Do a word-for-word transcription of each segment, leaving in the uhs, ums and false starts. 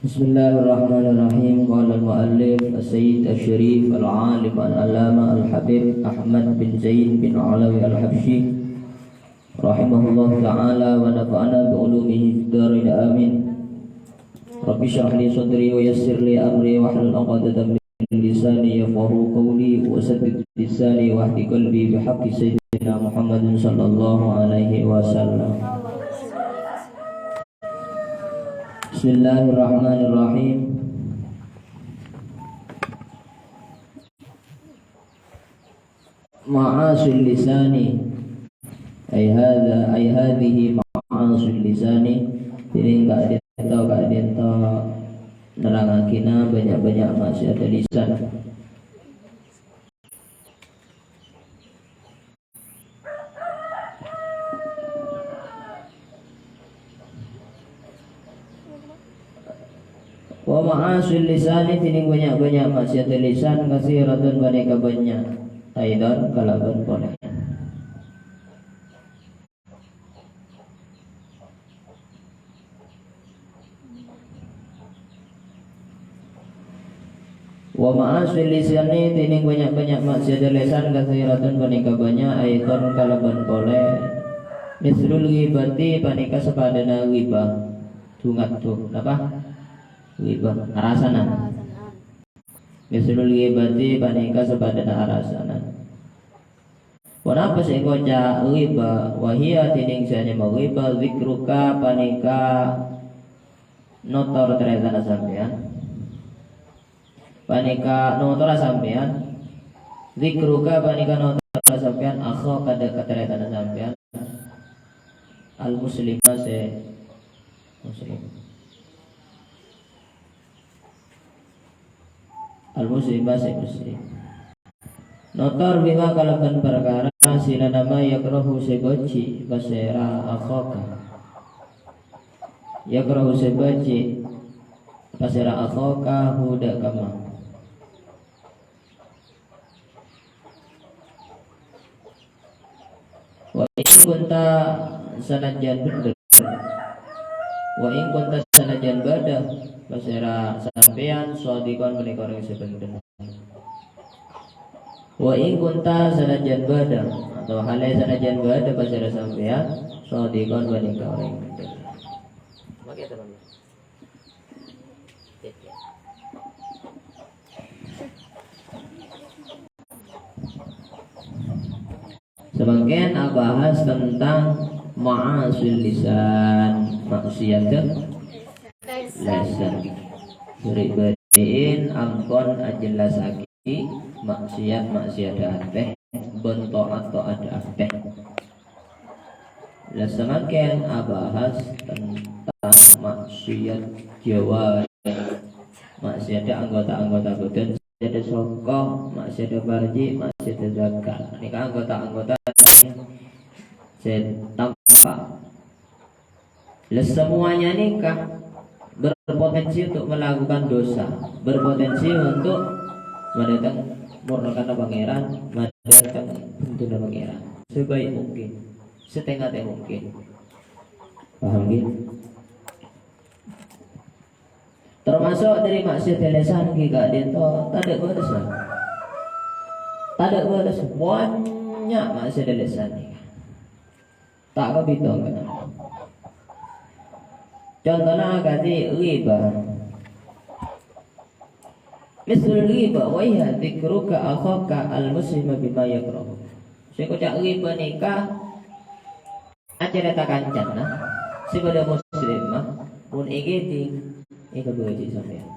بسم الله الرحمن الرحيم. قال المؤلف السيد الشريف العالم العلامة الحبيب أحمد بن زين بن علوي الحبشي، رحمه الله تعالى ونفعنا بعلومه في الدارين، آمين. رب اشرح لي صدري ويسر لي أمري واحلل عقدة من لساني يفقهوا قولي وسدد لساني واهد قلبي بحق سيدنا محمد صلى الله عليه وسلم. بسم الله الرحمن الرحيم. Ma'asul lisani. Ay hadza, ay hadhihi ma'asul lisani. Jadi ka'dinto, ka'dinto nerangaghina banyak-banyak maksiat lisan. Wa ma'asul lisani, dhineng banyak-banyak maksiat lisan, katsiratun, panèka bânnya', aidon, kalabân polè. Wa ma'asul lisani, dhineng banyak-banyak maksiat lisan, katsiratun, panèka bânnya', aidon, kalabân polè. Mislul ghibati, panèka sapadâna ghibah. Dhungadhu, napa? Ghibah, arasana. Mislul ghibati, panèka sapadâna arasana. Ponapa sè èkoca' ghibah? Wa hiya, dhineng sè anyama ghibah, dzikruka, panèka notor tarètana sampèyan. Panèka notora sampèyan. Dzikruka, panèka notora sampèyan, akhaka, dâ' ka tarètana sampèyan. Al-muslima, sè muslim. Al-muslima, sè muslim. Notor bima kalabân parkara, silana ma yakrahu, sè bâji' pasèra akhaka. Yakrahu, sè bâji' pasèra akhaka, hu, dâ' ka ma. Wa in kunta, sanajjân bhendher. Wa in kunta, sanajjân bâdâ pasèra sampèyan, shadiqan, panèka orèng sè bhendher. Wa in kunta, sanajjân bâdâ, otabâ halè sanajjân bâdâ pasèra sampèyan, shadiqan, panèka orèng bhendher. Samangkèn abahas tentang ma'asul lisan, maksiat lisan. Bâri'-bâri'in ampon ajellasaghi maksiat-maksiat atè, bân ta'at-ta'at atè. La samangkèn abahas tentang maksiat jawarih, maksiat anggota-anggota bâdân, maksiat soko, maksiat farji, maksiat zakar. Nèka anggota-anggota sè tampak. La, semuanya nèka berpotensi untuk melakukan dosa, berpotensi untuk mendatang murkana Pangeran, mendatang bendera Pangeran. Sebaik mungkin, setengah-tengah mungkin. Paham, nggih? Termasuk dari maksiat lisan, nggih, ka'dinto, tadâ' bâlessa. Tadâ' bâlessa, bânnya' maksiat lisan nèka. Ta' kabitong. Contona akadhi ghibah. Mislul ghibah, wa hiya dzikruka akhaka al-muslima bima yakrahu. Sè èkoca' ghibah nèka acarèta kancana sè padâ muslim, mon èkèdhing, èkabâji' sampèyan.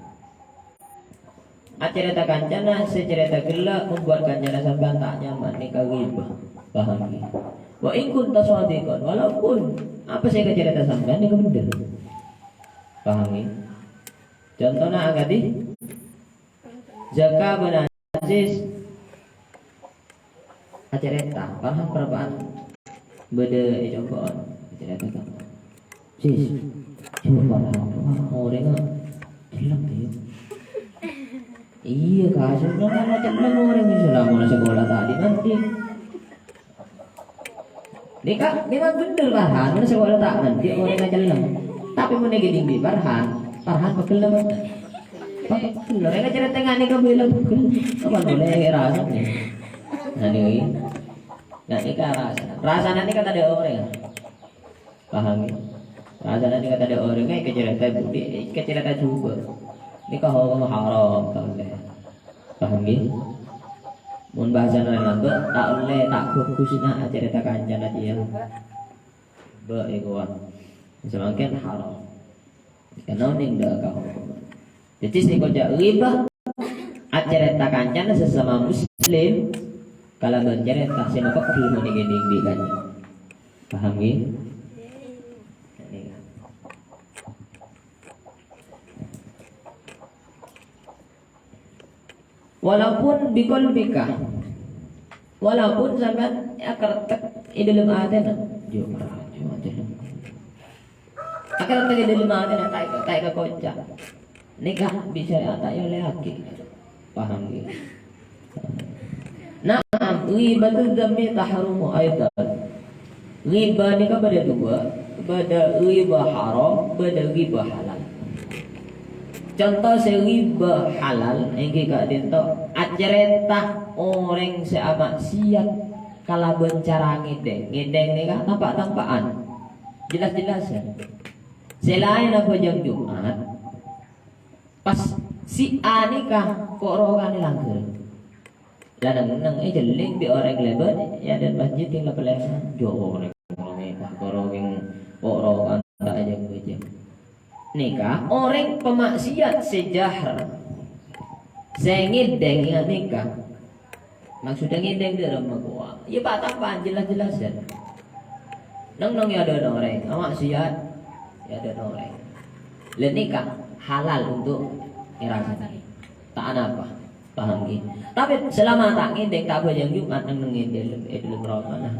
Acarèta kancana sè carèta ghellâ' membuat kancana sampèyan ta' nyaman, nèka ghibah. Paham, ngghi? Wa in kunta shadiqan, walaupun apa sè èkacarèta sampèyan nèka bhendher. Paham, ngghi? Contona akadhi, Zaka bân Aziz acarèta, Farhan parapa'an bâdâ è congko'an. Acarèta, Kak. Sis, coba Farhan, orèngnga cellem, yâ. Iyâ, Kak, cellem, cellem orèng Islam, mon sakola ta' dhi-mandhi. Nèka, memang bhendher, Farhan, mon sakola ta' mandhi, orèngnga cellem. Tapè mon èkèdhing bi' Farhan, Farhan pegel napa? Pegel. Lha, nek carèta ngene kok bela pegel. Apa boleh rasa nih? Nah, ini. Nah, ini kan rasa. Rasanya ini kata ada orang. Paham ya? Rasanya ini kata ada orang. Kayak carèta budi, kayak carèta juga. Ini kan hukum haram, kan? Paham ya? Mun bahasa lain ngambek, tak oleh, tak bagus, nah, carèta kancana dia. Mbak, iku, Wan. Samangkèn haram. Karena ini ndak kau. Jadi, sing kocak ghibah, acarèta kancana sesama muslim, kalaban carèta sing apa, kiri mau ning dinding di kancana. Paham, nggih? Walaupun biqalbika. Walaupun sampèyan akretek è dâlem atèna. Yo, ora, yo, atèna. Akretek è dâlem atèna, ta' èka-, ta' èkakoca'. Nèka bisa ya, ta' èolèhaghi. Paham, ya? Na'am, ghibatu dzammi tahrumu aidan. Ghibah nèka bâdâ duwâ', bâdâ ghibah haram, bâdâ ghibah halal. Conto sè ghibah halal èngghi ka'dinto acarèta orèng sè amaksiat kalabân cara ngèdhing. Ngèdhing nèka tampa'-tampa'an. Jelas-jelas ya. Sè laèn abhâjâng Jumat, pas si A nèka ko' roko'an è langghâr. Lah neng-enneng, eh, jhelling bi' orèng lèbât, ya, dâ' masjid sè la-, palèngan. Jhâ' orèng, orèng, pas karo orèng, kok roko'an ta' ajâng-bâjâng. Nèka orèng pamaksiat sè jahar. Sè ngèdhing nèka. Maksudnya ngèdhing dâ' remma kowa. Ya, pa'-tampa'an jelas-jelas, ya. Neng-enneng ya dâ' orèng, amaksiat, ya dâ' orèng. Lah nèka halal untuk ngèrasana. Ta' anapa. Paham, ngghi? Tapè selama ta' ngèdhing, ta' abhâjâng Jumat, neng-enneng ngèdhing è dâlem roko'an.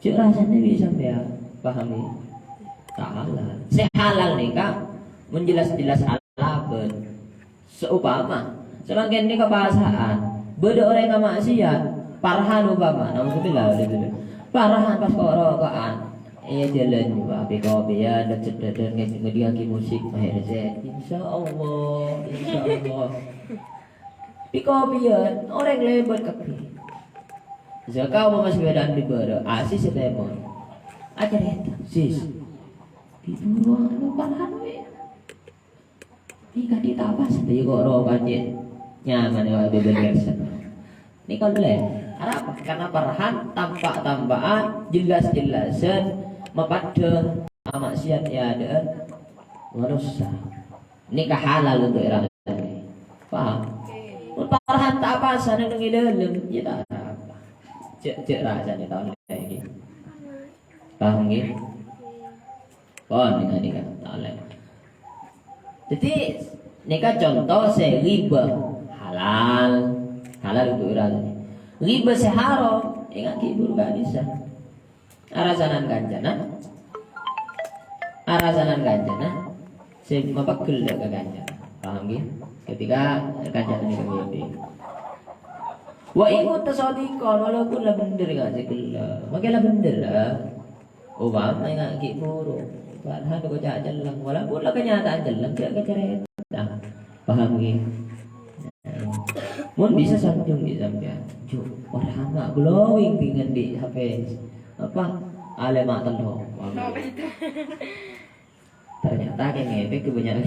Jhâ' rasana bi' sampèyan, paham, ngghi? Ta' halal. Sè halal nèka, mon jelas-jelas halal, bân. Saopama, samangkèn nèka pasa'an, bâdâ orèng amaksiat, Farhan opama, naudzubillah, naudzubillah. Farhan pas ko' roko'an, è jhâlân, wah, kopi-kopian, dâ-, dâ-, dâ-, ngèdhingngaghi musik, Maher Zain. Insya Allah, insya Allah. Kopi-kopian, orèng lèbât kabbhi. Zaka apa masih bâdâ di bârâ', asi sè tèmor. Acarèta, "Sis, di buruan lu parhan wè." Ini kan ditapa sendiri kok roh pajè. Nyaman ya, bebel kersen. Ini kan boleh. Arapa? Karena parhan tampa'-tampa'an, jelas-jelasan, mapaddhâng, amaksiat ya, dâ'. Manossa. Nèka halal untuk era. Paham? Mun parhan ta' apa, sana neng è dâlem, ya ta' apa. Cè', cè' rasana taon lagi. Paham, ngghi? Pon, nèka, nèka, ta' ollè. Jadi, nèka conto sè ghibah halal. Halal untuk ora. Ghibah sè haram, èngghâ' ghi' buru ghi' bisa. Arasanan kancana. Arasanan kancana. Sè mapaggel ka kancana. Paham, ngghi? Ketika kancana nèka ngèdhing. Wa in kunta shadiqan, walaupun la bhender ka sè ghellâ'. Mangkè la bhender, ah. Opama èngghâ' ghi' buru. Padahal kok ca' celleng. Walaupun la kenyataan celleng, jhâ' kacarèta. Paham, ngghi? Mon bisa sanjung bi' sampèyan. Ju, wah, lama glowing dengan di H P. Apa? Alema tello'. Ternyata kayak ngepek kebanyakan.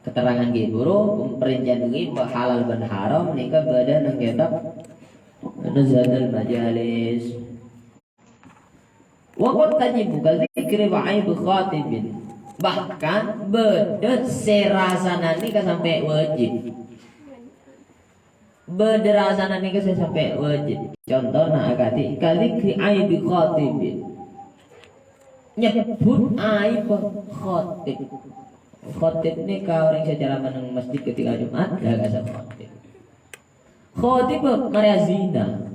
Keterangan ghi' buru, perincian ghi' halal bân haram nèka bâdâ neng kitab Nuzhatul Majalis. Wa qad tajibu ka dzikri wa aibi khatibin. Bahkan bâdâ sè rasana nèka sampè' wajib. Bâdâ rasana nèka sè sampè' wajib. Contona akadhi ka dzikri aibi khatibin. Nyebbhut aib khatib. Khatib nèka orèng sè ceramah neng masjid ketika Jumat, lah kasa khatib. Khatib marè azina.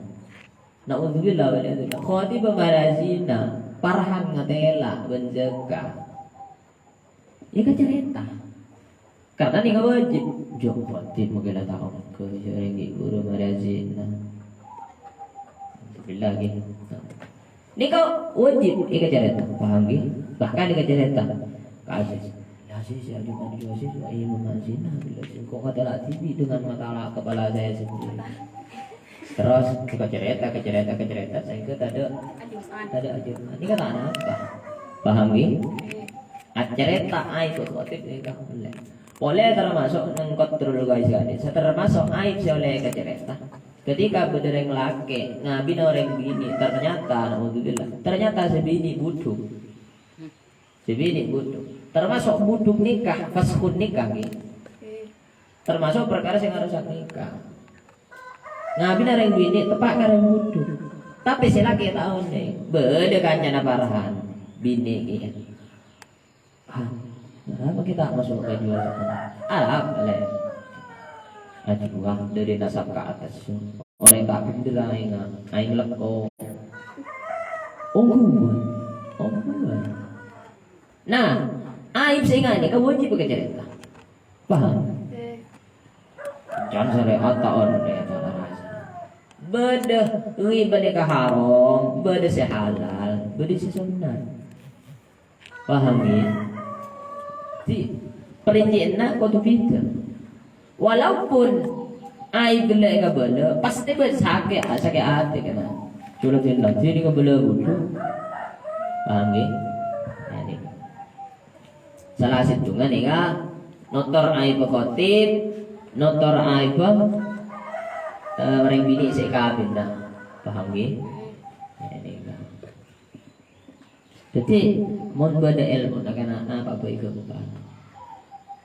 Naudzubillah wal iyadzu billah. Khatib marè azina, parhan ngatela' bân zaka. Iyâ kacarèta. Karena nèka wajib. Jok, wajib mungkin lah tahu. Ke sering ghi' buru marè azina. Alhamdulillah, ghi. Nèka wajib èkacarèta, paham, ghi? Bahkan èkacarèta. Kasus. Ya, sih, saya juga juga sih, saya iya, memang zina, bila sih, kok kata lagi dengan mata kepala saya sendiri. Terus, èkacarèta, èkacarèta, èkacarèta, sehingga tadâ', tadâ' ajunan. Nèka ta' anapa. Paham, ghi? Acarèta aib kok tip nèka polè. Polè termasuk neng kontrol, guys, kan. Sè termasuk aib sè ollè èkacarèta. Ketika bâdâ rèng lakè' ngabina orèng binè', ternyata, naudzubillah, ternyata sè binè' budhuk. Sè binè' budhuk. Termasuk budhuk nikah, faskhun nikah, ghi. Termasuk perkara sè ngarusak nikah. Ngabina rèng binè' teppa' ka rèng budhuk. Tapè sè lakè' ta' onèng. Bâdâ kancana parahan. Binè' kèya. Ah, kenapa kita masuk ke dua? Arab, lè. Aduh, wah, dari nasab ke atas. Orèng ta' bhender aèngnga, aèng lèko. Ongghuwân, ongghuwân. Nah, aib sè ènga' nèka wajib èkacarèta. Paham? Can syariat ta' onèng, ta' narasa. Bâdâ ghibah nèka haram, bâdâ sè halal, bâdâ sè sunnat. Paham, ya? Di, perinci'na kodhu bhidhâ. Walaupun aib ghellâ' èkabâlâ, pastè bâdâ sakè', sakè' atè kèna. Colo' din lagi nèka bâlâ budhuk. Paham, ya? Nah, ini. Salah sèttongnga nèka notor aib khotib, notor aib, eh, orèng binè' sè èkabinna. Paham, ya? Nah, ini. Dhâddhi, mon bâdâ èlmona kèna, napa bhâi ghâmpang?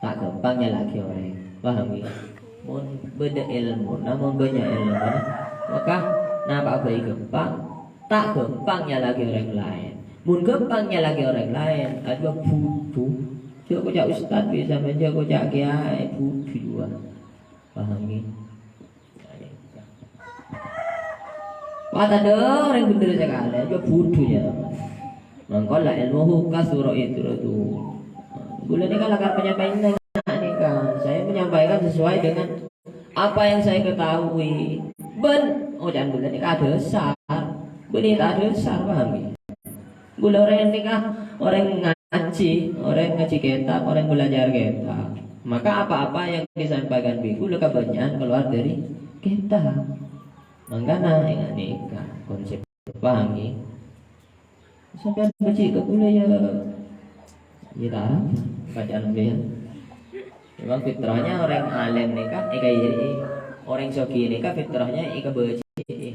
Ta' ghâmpang nyala'aghi orèng. Paham, ya? Mon bâdâ èlmona, mon bânnya' èlmona, maka napa bhâi ghâmpang? Ta' ghâmpang nyala'aghi orèng laèn. Mon ghâmpang nyala'aghi orèng laèn, aduh, budhu. Jhâ' koca' ustad bisa, jhâ' koca' kiai, budhu jhuwa. Paham, ya? Wah, tadâ' orèng bhender sakalè, ya budhu, ya. Mangkana ilmuhu kasura idratu. Ghulâ nèka lakar penyampaian nèka. Saya menyampaikan sesuai dengan apa yang saya ketahui. Bân, oca'an ghulâ nèka adhâsar. Bânnè ta' adhâsar, paham, ya? Ghulâ orèng nèka, orèng ngajhi, orèng ngajhi kètab, orèng belajar kètab. Maka apa-apa yang disampaikan bi' ghulâ kabânnya'an keluar dari kètab. Mangkana, ènga' nèka konsep, paham, ya? Sampèyan bâji' ka ghulâ, ya, ya, ta' arapa bacaan beliau. Memang fitrahnya orèng alèm nèka èkabâji'i, orèng soghi nèka fitrahnya èkabâji'i.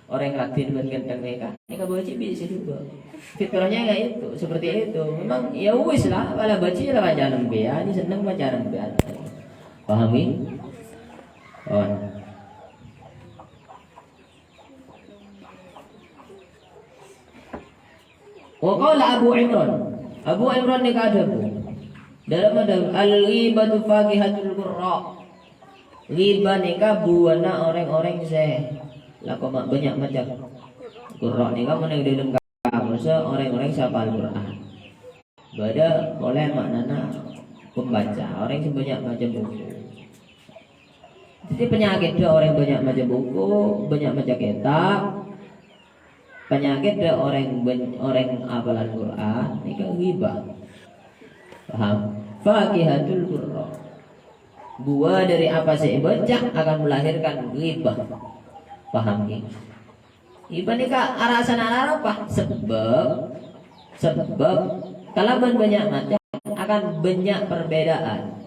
Orèng raddhin bân ghântheng nèka, èkabâji'i bi' sè jhughân. Fitrahnya ya itu, seperti itu. Memang, ya wis lah, malah bâji'i lah bacaan sampèyan, senneng bacaan sampèyan. Paham, ya? Oh. Wa qala Abu Imran. Abu Imran nèka adhâbu, dâlem adhâbu, "Al-ghibatu fakihatul qurra." Ghibah nèka buwâna orèng-orèng sè lako ma-, bânnya' maca. Qurra nèka mon è dâlem kamus orèng-orèng sè apal Qur'an. Bâdâ polè ma'nana pembaca, orèng sè bânnya' maca buku. Dhâddhi panyakèddhâ orèng bânnya' maca buku, bânnya' maca kètab, panyakèddhâ orèng bân-, orèng apalan Qur'an, nèka ghibah. Paham? Fakihatul qurra. Buah dari apa sè èbâca akan melahirkan ghibah. Paham, ya? Ghibah nèka arasana arapa? Sebab, sebab kalabân bânnya' maca akan bânnya' perbedaan.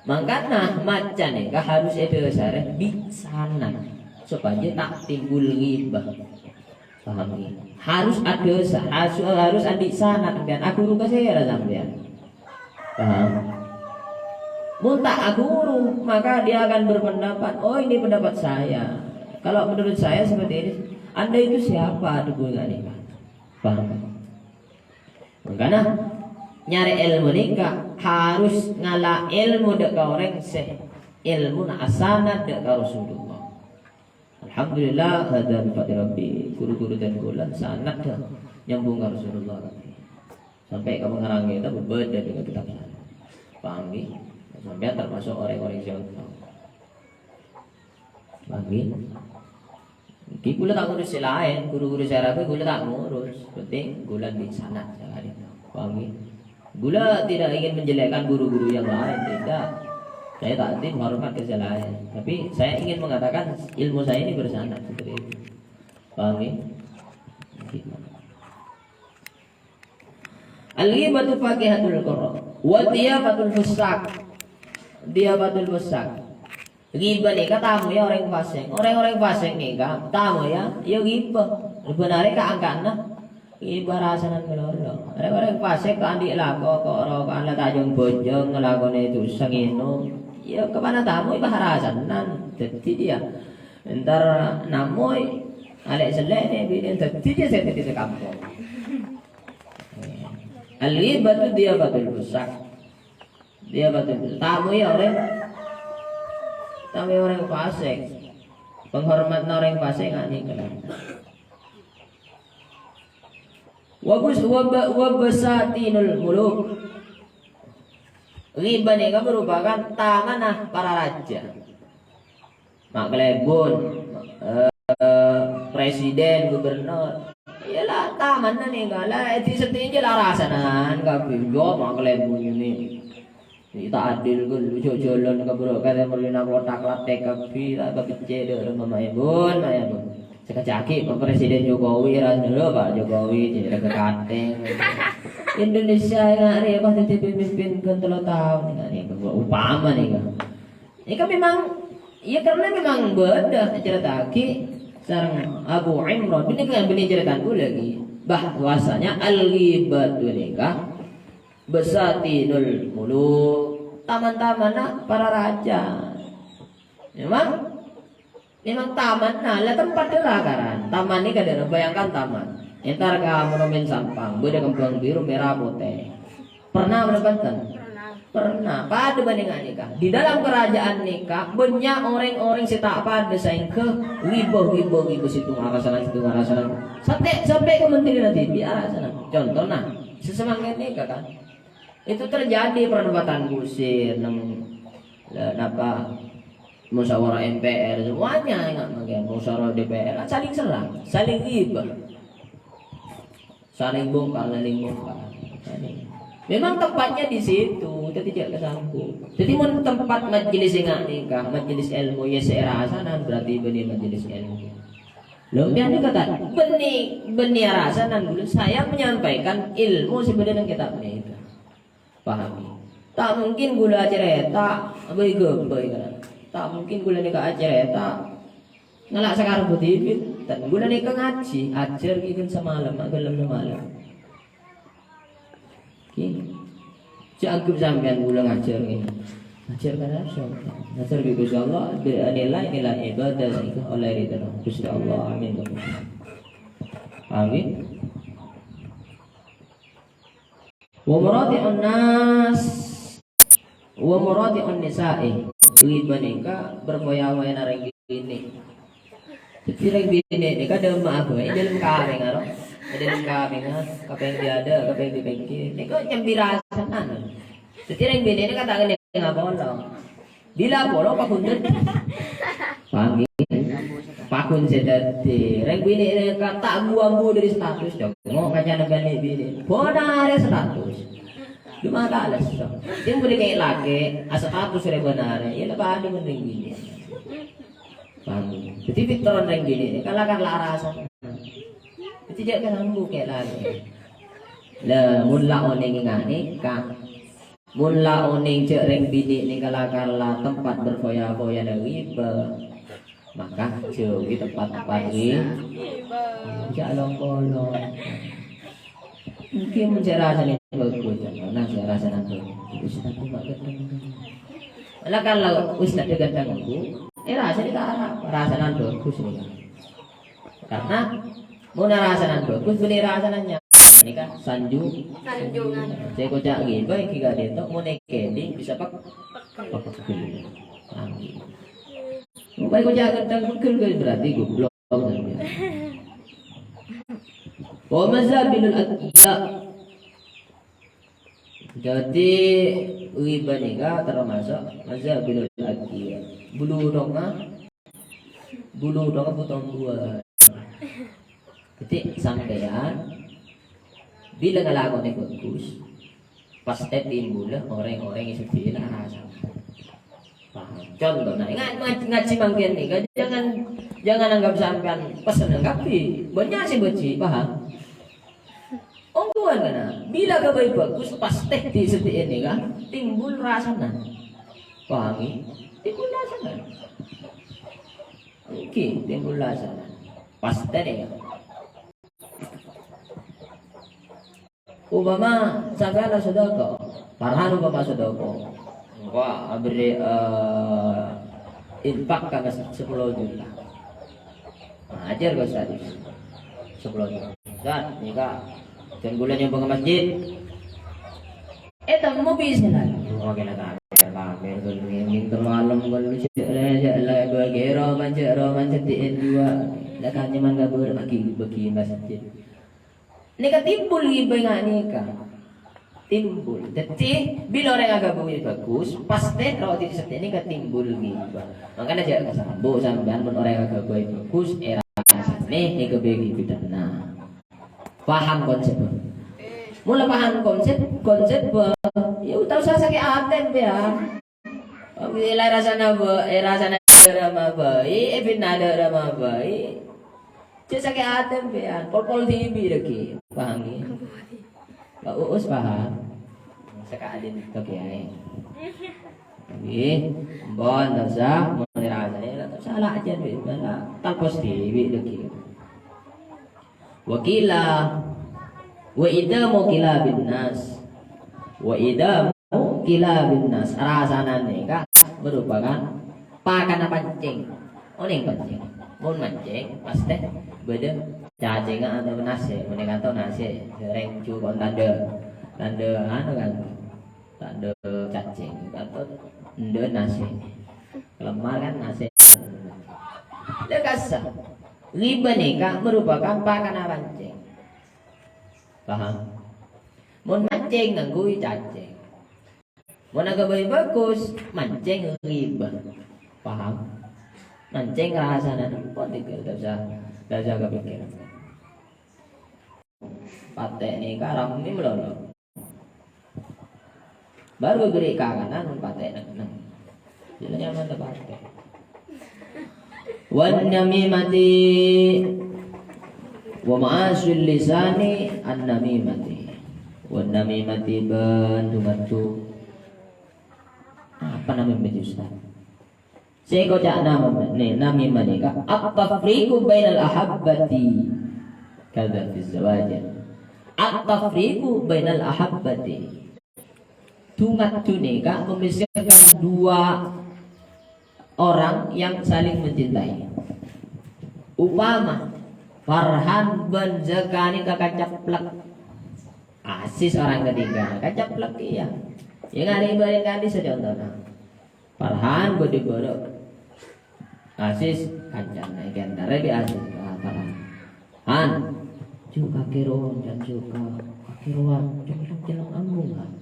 Mangkana maca nèka harus èdhâsarè bi' sanad, sopajâ ta' timbul ghibah. Paham, ya? Harus adhâsar, harus, harus andi' sanad sampèyan. Aghuru ka sèra sampèyan? Paham? Mon ta' aghuru, maka dia akan berpendapat, "Oh, ini pendapat saya. Kalau menurut saya seperti ini." Anda itu siapa, adhâbu nèka? Paham? Mangkana, nyarè èlmo nèka harus ngala' èlmo dâ' ka orèng sè èlmona asanad dâ' ka Rasulullah. Alhamdulillah, hadza min fadli Rabbi, ghuru-ghuru dân kaulâ sanad nyambung ka Rasulullah kabbhi. Sampè' ka pangarang kètab bâdâ nèka kètab sanad. Paham, ghi? Sampèyan termasuk orèng-orèng sè ontong. Paham, ngghi? Ngghi, kaulâ ta' ngurus sè laèn, guru-guru sè rabu kaulâ ta' ngurus. Penting kaulâ bi' sanad sè laèn. Paham, ngghi? Kaulâ tidak ingin menjelekkan guru-guru yang lain, tidak. Saya takzim, hormat ke sè laèn. Tapi saya ingin mengatakan ilmu saya ini bersanad seperti itu. Paham, ngghi? Ngghi. Al-ghibatu faqihatul qurra, wa diyafatul fusaq. Diyafatul fusaq. Ghibah nèka tamoyya orèng fasik. Orèng-orèng fasik nèka tamoyya, ya ghibah. Bân arè ka angkana ghibah rasanan malolo. Orèng-orèng fasik ta' andi' lako, ko' roko'an la ta' jhung-bhunjhung, ngalakonè dhusa ngènom. Ya, kapana tamoy bâh rasanan. Dhâddhi, ya, entar namoy, alè'-sellè' nè binè, dhâddhi, ya, sè dhâddhi sè kampong. Al-ghibatu diyafatul fusaq. Diyafatul fusaq. Tamoyya orèng, tamoyya orèng fasik. Penghormatan orèng fasik ngghi nèka. Wa bus-, wa ba-, wa basatinul muluk. Ghibah nèka merupakan tamanna para raja. Ma' kalèbun, eh, presiden, gubernur. Iyâ la, tamanna nèka. La, è di sèttèngnga la rasanan kabbhi. Yo, ma' kalèbun ini. Ini ta' adil, ghâllu, jhâ' jhâlân ka buru, ka timur, dina kotak, latèk kabbhi, ta' kabeccè' dâ' remma, ma' èbun, ma' èbun. Sakejjhâ' ghi' Pak Presiden Jokowi, ra dulu Pak Jokowi, jhâ' rèng katèng. Indonesia ngarè pas dhâddhi pemimpin kan tello taon, ngarè, upama nèka. Nèka memang, ya, karena memang bâdâ ècarèta'aghi sareng Abu Imran. Bânnè kan bânnè carètana kaulâ ghi. Bahwasanya al-ghibatu nèka basatinul muluk, taman-tamanna para raja. Memang, memang tamanna, la tempat dâ' lakaran. Taman nèka dâ', bayangkan taman. Entar ka Monumen Sampang, bâdâ kembang biru, merah, putih. Pernah bâdâ bhunten? Pernah. Pernah. Padâ bân nèka. Di dalam kerajaan nèka, bânnya' orèng-orèng sè ta' padâ saèngghâ ghibah, ghibah, ghibah, sèttong arasanan, sèttong arasanan. Sampè', sampè' ka menteri dhibi' arasanan. Contona, sè samangkèn nèka kan. Itu terjadi perdebatan kusir, neng, eh, napa, musyawarah M P R, semuanya enggak mungkin, musyawarah D P R, saling serang, saling ghibah. Saling bongkar, saling bongkar. Memang tempatnya di situ, jadi tidak kesambung. Jadi, mon tempat majelis enggak nèka, majelis ilmu, ya, sè rasanan berarti bânnè majelis ilmu. Lho, dia ini kata, bânnè, bânnè rasanan dulu. Saya menyampaikan ilmu sè bâdâ neng kitab nèka. Pahami. Ta' mungkin kaulâ acarèta, bhâi-ghâbây, kan. Ta' mungkin kaulâ nèka acarèta, ngala' sakarep budi, kan. Kaulâ nèka ngajhi, ajhâr ghi' kan samalem, aghellem samalem. Oke. Jhâ' anggep sampèyan kaulâ ngajhâr ngènè. Ngajhâr karana sapa? Ngajhâr bi' Gusti Allah, bi' nilai-nilai ibadah sehingga oleh ridho Gusti Allah. Amin. Amin. Wa muradi'un nas, wa muradi'un nisa'i. Ghibah nèka berfoya-foyana rèng binè'. Dhâddhi rèng binè' nèka dâ' emma'a bhâi, è dâlem kapèngnga, ro. È dâlem kapèngnga, kapèng dâdâ, kapèng dipèngkè. Nèka nyambi rasanan. Dhâddhi rèng binè' nèka ta' kennèng apolong. Bilâ apolong paghun dhâddhi. Paham, ngghi? Paghun sè dhâddhi. Rèng binè' nèka ta' ambu-ambu dâri status, Cong. Ngo' kacana bâli binè'. Bân arè status. Coma ta' lesso. Sè budi kè' lakè', astatus rè bân arè. Iyâ, la padâ bân rèng binè'. Paham? Dhâddhi, pètron rèng binè' nèka la-, kan la arasana. Dhâddhi, jhâ' kan ambu kè' lakè'. La, mon la onèng nganèka. Mon la onèng jhâ' rèng binè' nèka la-, kan la tempat berfoya-foyana ghibah, maka jhâuhi tempat-tempat ghi-, jhâ' long-polong. Mungkin mon sè rasanè bhâghus, nah, sè rasanè bhâghus. Wis, tapi mak ghânteng. Lah, kalau wis tadi ghânteng, Bu, eh, rasanè ta' arapa, rasanè bhâghus, nèka. Karena mon rasanè bhâghus, bânnè rasanè nyaman. Nèka sanju-, sanjungan. Sè koca' ghibah, ghi' ka'dinto, mon èkèdhing bisa pek-, pegghel. Paham? Mon koca' ghânteng pegghel, berarti goblok. Wa mazabilul atqiya. Jadi, ghibah nèka termasuk mazhabil aqyiyah. Bulu tongnga, bulu tongnga bhuto buwâ. Jadi, sampèyan bilâ ngalakonè bhâghus, pastè timbulâ orèng-orèng sè dhina arasana. Paham? Contohnya, nga-, nga-, ngajhi mangkèn nèka, jangan, jangan anggap sampèyan pesen kabbhi. Bânnya' sè bâji', paham? Ongghuwân kana, bilâ ghâbây bhâghus, pastè di seddi'na nèka timbul rasana. Paham, ghi? Timbul rasana. Èngghi, timbul rasana. Pastè nèka. Upama sagala sodako, Farhan upama sodako, engko' aberri', eh, infak ka masjid sepuluh juta. Nah, ajhâr ka Ustaz, sepuluh juta. Ustaz, nèka jhân kaulâ nyombang ka masjid. Eh, temmo bisa lah. Oke lah, tak ada pamer, kalau ngengeng terlalu, kalau cek lah, cek lah, bagi roman, cek roman, cek D N dua. Lah, kan nyaman kabur, bagi, bagi masjid. Nèka timbul ghibah nga' nèka. Timbul. Dhâddhi, bilâ orèng aghâbây bhâghus, pastè ro' di seddi nèka timbul ghibah. Mangkana jhâ' kasambu sampèyan mon orèng aghâbây bhâghus, èrasanè èghâbây ghibah. Paham konsep? Mula paham konsep, konsep, ya, ta' osa sakè' atè, ya. Oke, la rasana bâ-, eh, rasana rama bhâi, eh, binada rama bhâi. Jhâ' sakè' atè sampèyan, pol-pol dhibi' lagi. Paham, ghi? Pak Uus paham? Sakali nèka, Kiai. Ngghi, ampon, ta' osa, mon rasanè, ta' osa la ajhâr, bi', la talpos dhibi' lagi. Wa qila, wa idhamu kilabin nas. Wa idhamu kilabin nas. Rasana nèka merupakan pakanna pancèng. Onèng pancèng. Mon mancèng, pastè bâdâ cacèngnga atau nasè. Mon èkanto nasè, sèrèng jhuko' tandhâ, tandhâ anu kan. Tandhâ cacèng, kanto endâ' nasè. Kalemma kan nasè. Lha kassa. Ghibah nèka merupakan pakanna pancèng. Paham? Mon mancèng ngangghuy cacèng. Mon aghâbây bhâghus, mancèng ghibah. Paham? Mancèng rasana nèmpon tiga, ta' osa, ta' osa kapèkkèr. Patè' nèka ramè malolo. Baru èberri' kakanan, patè' neng-neng. Jhâ' nyaman tapatè'. Wan namimati wa ma'asil lisani an namimati. Wan namimati bân du-ngaddu. Apa namimah, Ustaz? Sè èkoca' nama-, nè-, namimah nèka at-tafriqu bainal ahabbati. Kadza fi zawajin. At-tafriqu bainal ahabbati. Du-ngaddu nèka memisahkan dua orang yang saling mencintai. Upama, Farhan bân Zaka nèka kacaplek. Asis orang ketiga, kacaplek iyâ. Yang ada ibarat kali sacontohna. Farhan bâdâ bârâ'. Asis kancana, èkèntarè bi' Asis. Ah, Farhan. Han. Ju kakè rowa, can suka. Kakè rowa, celleng-celleng ambung, kan.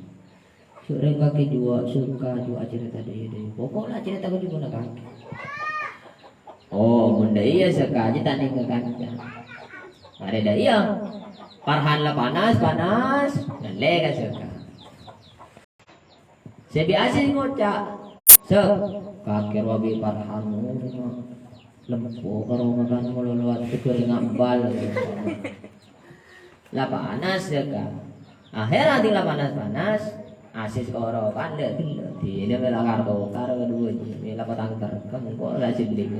Ju rèng kakè juwâ', suka, ju acarèta dâyâ-dâyâ. Pokok la acarèta ka jubuna kakè. Oh, mon dâ' iyâ suka jiyâ ta' nèng ka kanca. Arè dâ' iyâ. Farhan la panas, panas. Ngallè ka suka. Sè bi' Asis ngoca', "Sè, kakè rowa bi' Farhan, lempo karo ngakan malolo ateger ngambal." La panas, ya, Kak. Akhèr ati la panas-panas, Asis koro kan, dâ-, dâ-, dina mèla kartokar kaduwâ, mèla patang terkeng, kok la jending.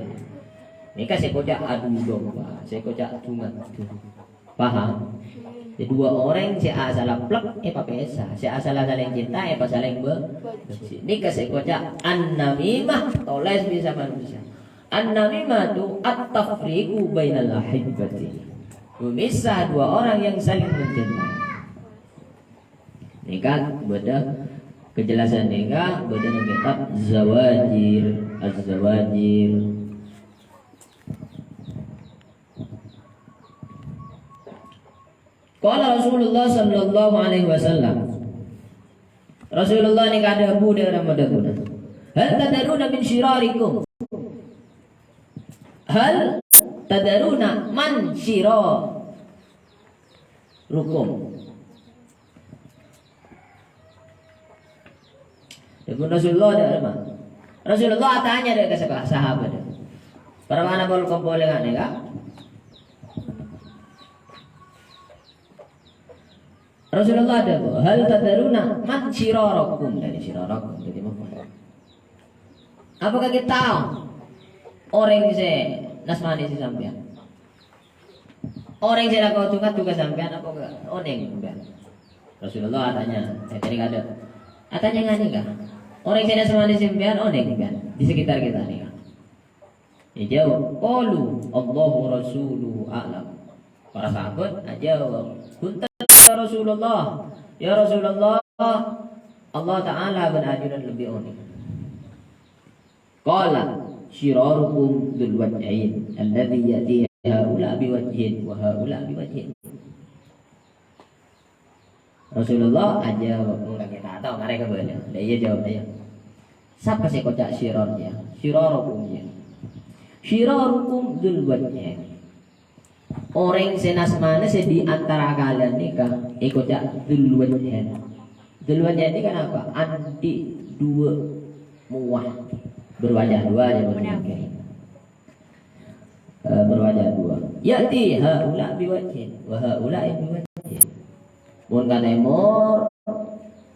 Nèka sè koca' adu domba, sè koca' du-ngaddu. Paham? Dua orèng sè asalla plek èpapèsa, sè asalla salèng cinta èpasalèng be-, benci. Nèka sè èkoca' an-namimah, tolès bisa manusia. An-namimatu at-tafriqu bainal ahibbati. Memisah dua orang yang saling mencintai. Nèka bâdâ kejelasan nèka bâdâ neng kitab Zawajir, Az-Zawajir. Qala Rasulullah sallallahu alaihi wasallam, Rasulullah nèka adhâbu, dâ' rama dhâbuna, "Hal tadaruna min shirarikum? Hal tadaruna man shirarukum?" Dhâbuna Rasulullah dâ' rama. Rasulullah atanya dâ' ka sapa-, sahabat. Para manabi kompolangan nèka. Rasulullah adhâbu, "Hal tadaruna man shirarukum?" Dhâddhi shirarukum, dhâddhi apa? Apakah kita tahu orèng sè nas-manès sampèyan? Orèng sè lakon dhungan-dhungan sampèyan apa enggak? Onèng sampèyan. Rasulullah atanya, eh, tadi ada. Atanya ngene kan? Orèng sè nas-manès sampèyan onèng kan? Di sekitar kita nih kan? Dijawab, "Qalu, Allahu wa rasuluhu a'lam." Para sahabat ajawab, "Punten ya Rasulullah. Ya Rasulullah, Allah Ta'ala bân ajunan lebbi onèng." Qala, "Shirarukum dzul wajhain, alladzi ya'ti haula biwajhin wa haula biwajhin." Rasulullah ajawab, mongghâ kita tahu, marè ka bâlâ. Lah iyâ jawab iyâ. Sapa sè koca' shirar ya? Shirarukum ya. Shirarukum dzul wajhain. Orèng sè nas-manès sè di antara kalian nèka èkoca' dzul wajhain. Dzul wajhain nèka napa? Andi' dua muwah. Berwajah dua ya, maksudnya. Eh, berwajah dua. Ya'ti haula biwajhin, wa haula biwajhin. Mon ka tèmor,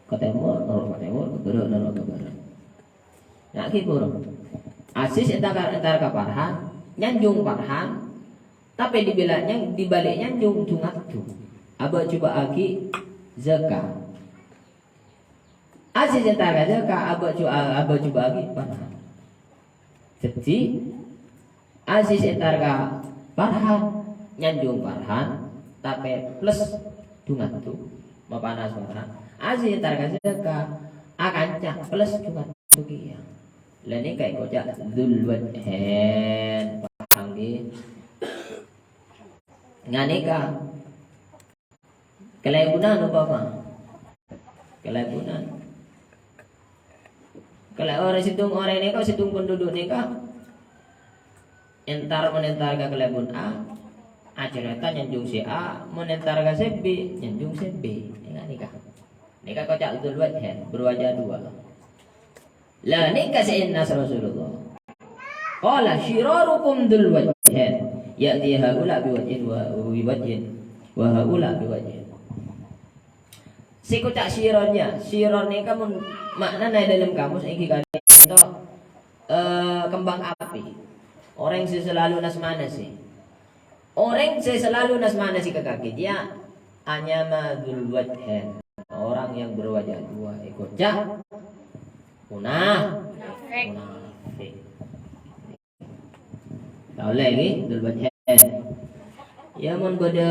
ka tèmor, noro' ka tèmor, ka bârâ', noro' ka bârâ'. Nah, gitu. Aziz entar, entar ka Farhan, nyanjung Farhan, tapè di bâlâ-, nyang-, di bâli' nyanjung dhungan-dhungan. Abâ' jhubâ'âghi zakat. Aziz entar ka zakat, abâ' jhu-, abâ' jhubâ'âghi Farhan. Dhâddhi, Aziz entar ka Farhan, nyanjung Farhan, tapè plus dhungan-dhungan, mapanas Farhan. Aziz entar ka zakat, akanca plus dhungan-dhungan kèya. Lah nèka èkoca' dzul wajhain, paham ghi? Nganèka kalèbunan umpama. Kalèbunan. Kalè-, orèng sèttong orèng nèka, sèttong penduduk nèka, entar, mon entar ka kalèbun A, acarèta nyanjung sè A, mon entar ka sè B, nyanjung sè B. Nèka, nèka. Nèka koca' dzul wajhain, berwajah dua. Lah, nèka sè ènas Rasulullah. Qala, "Shirarukum dzul wajhain. Ya'ti haula biwajhin wa, biwajhin. Wa haula biwajhin." Sè koca' shirar ya, shirar nèka mon ma'nana è dâlem kamus èngghi ka'dinto, eh, kembang api. Orèng sè salalu nas-manès sè. Orèng sè salalu nas-manès sè ka kakè jiyâ anyama dzul wajhain. Orang yang berwajah dua, èkoca' muna-, munafik. Ta' ollè ghi, dzul wajhain. Ya, mon bâdâ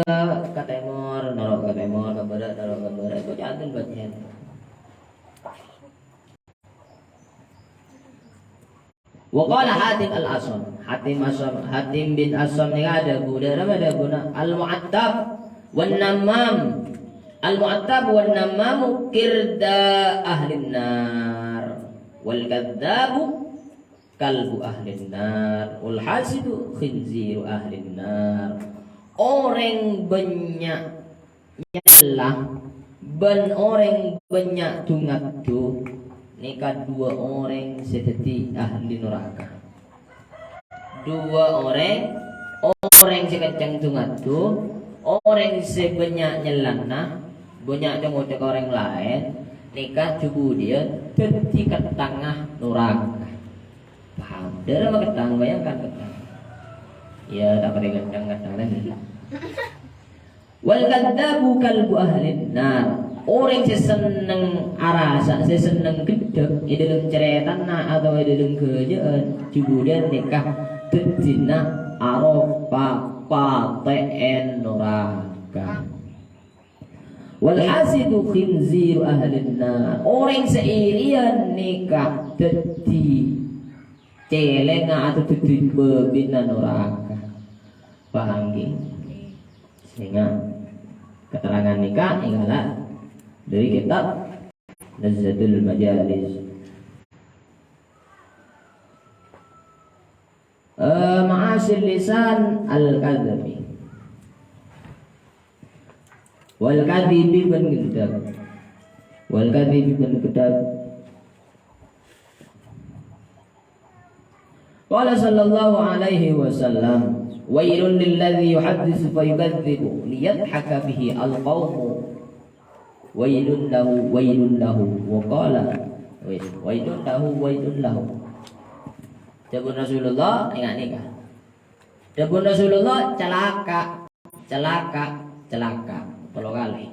ka tèmor, noro' ka tèmor, ka bârâ', noro' ka bârâ', èkoca' dzul wajhain. Wa qala Hatim al-Asam. Hatim Asam, Hatim bin Asam nèka adhâbu, dâ' rama dhâbuna, "Al-mu'attab wan nammam. Al-mu'attab wan nammamu qirda ahlin nar. Wal kadzdzabu kalbu ahlin nar. Wal hasidu khinziru ahlin nar." Orèng bânnya' nyella, bân orèng bânnya' dhungadhu, nèka duwâ' orèng sè dhâddhi ahli naraka. Duwâ' orèng, orèng sè kencèng dhungadhu, orèng sè bânnya' nyellana, bânnya' cong-ocong ka orèng laèn, nèka jhu-budhiyân dhâddhi kettangnga naraka. Paham? Dâ' rama kettang, bayangkan kettang. Ya, ta' parèngè kencèng kettang lagi. "Wal kadzdzabu kalbu ahlin nar." Orèng sè senneng arassa, sè senneng gheddhâk è dâlem carètana otabâ è dâlem ghâjâ'ân, jhu-budhiyân nèka dhâddhina aropa patè'èn naraka. "Wal hasidu khinziru ahlin nar." Orèng sè èriyân nèka dhâddhi cèlèngnga atau dhâddhi bâbina naraka. Paham, ghi? Sènga' keterangan nèka èngghâ' dâri kitab Lazzatul majalis. Eh, ma'asil lisan al-kadhibi. Wal kadhibi bân ghândhâk. Wal kadhibi bân ghândhâk. Qala sallallahu alaihi wasallam, "Wailul lilladzi yuhadditsu fayukadzibu liyadhaka bihi al-qaumu. Wailun lahu, wailun lahu." Wa qala, wis, "Wailun lahu, wailun lahu." Dhâbuna Rasulullah, enga' nèka. Dhâbuna Rasulullah, "Calaka', calaka', calaka'." Tello kalè.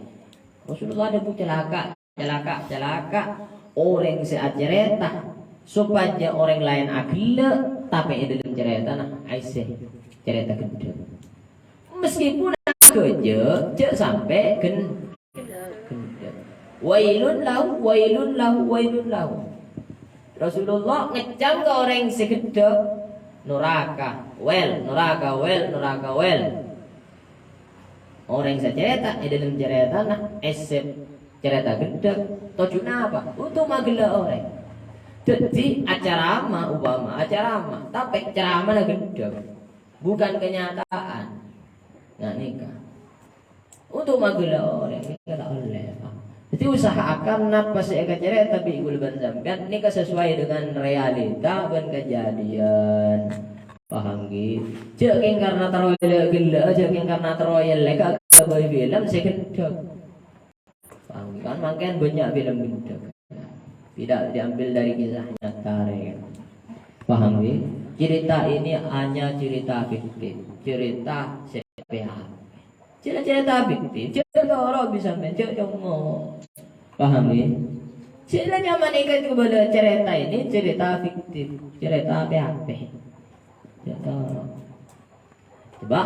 Rasulullah dhâbu, "Calaka', calaka', calaka'." Orèng sè acarèta sopajâ orèng laèn aghellâ', tapè è dhâlem carètana aèssè carèta ghândhâk. Meskipun aghâjâ', jhâ' sampè' ghân-, ghândhâk. Wailun lahu, wailun lahu, wailun lahu. Rasulullah ngècam ka orèng sè ghândhâk, "Noraka, wel, noraka, wel, noraka, wel." Orèng sè carèta è dhâlem carètana, aèssè carèta ghândhâk, tojjhuna apa? Untuk maghellâ' orèng. Dhâddhi, acarama, upama acarama, tapè caramana ghândhâk. Bukan kenyataan. Nah, nèka. Untuk maghellâ' orèng, nèka ta' ollè, Pak. Dhâddhi, usahakan napa sè èkacarèta bi' kaulâ bân sampèyan, nèka sesuai dengan realita bân kejadian. Paham, ghi? Jhâ' kèng karna terro ghellâ'-ghellâ', jhâ' kèng karna terro èllèka' ghâbây film sè ghândhâk. Paham, kan? Mangkèn bânnya' film ghândhâk. Tidak diambil dari kisah nyata, ya. Paham, ya? Cerita ini hanya cerita fiktif, cerita sè pèyak. Cerita, cerita fiktif, jhâ' toro' bi' sampèyan, jhâ' congo'. Paham, ya? Sè la nyamana kèng kabâlâ cerita ini cerita fiktif, cerita pèyak. Jhâ' toro'. Coba,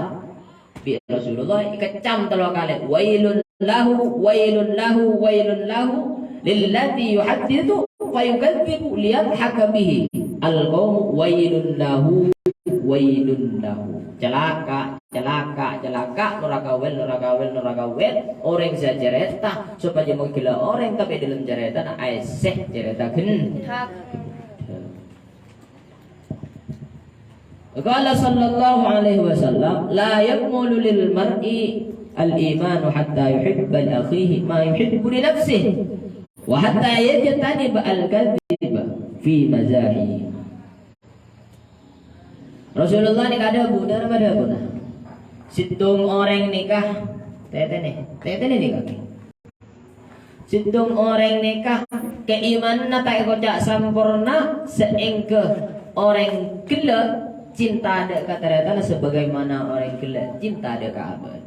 bi' Rasulullah èkècam tello kalè, "Wailun lahu, wailun lahu, wailun lahu, lilladzi yuhadditsu fayukadzibu liyadhaka bihi al-qaumu, wailun lahu, wailun lahu." Calaka', calaka', calaka', noraka wel, noraka wel, noraka wel. Orèng sè acarèta sopajâ maghellâ' orèng, tapè dhâlem carètana aèssè carèta ghân-, Qala sallallahu alaihi wasallam, "La yakmulu lil mar'i al-imanu hatta yuhibba li akhihi ma yuhibbu li nafsihi, wa hatta yajtaniba al-kadhiba fi mazahihi." Rasulullah nèka adhâbu, napa dhâbuna? Sèttong orèng nèka, tètènè, tètènè nèka. Sèttong orèng nèka, kaimananna ta' èkoca' samporna, saèngghâ orèng ghellâ' cinta dâ' ka tarètanna sabagaimana orèng ghellâ' cinta dâ' ka abâ'.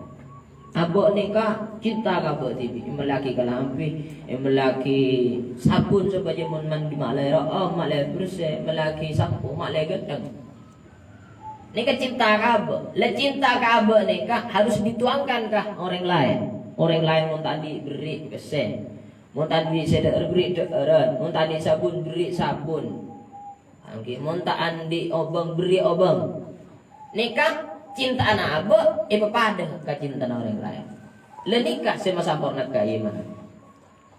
Abâ' nèka cinta ka abâ' dhibi', èmellèaghi kalambhi, èmellèaghi sabun sopajâ mon mandi ma'lè ro'om, ma'lè bersè, èmellèaghi sampo, ma'lè ghânteng. Nèka cinta ka abâ'. La cinta ka abâ' nèka harus dituangkan ka orèng laèn. Orèng laèn mon ta' andi' berri' pèssè. Mon ta' andi' sè dâ'âr berri' dâ'ârân. Mon ta' andi' sabun berri' sabun. Angghi mon ta' andi' obâng berri' obâng. Nèka cintana abâ' èpapadâ ka cintana orèng laèn. La nèka sè masamporna kaimanan.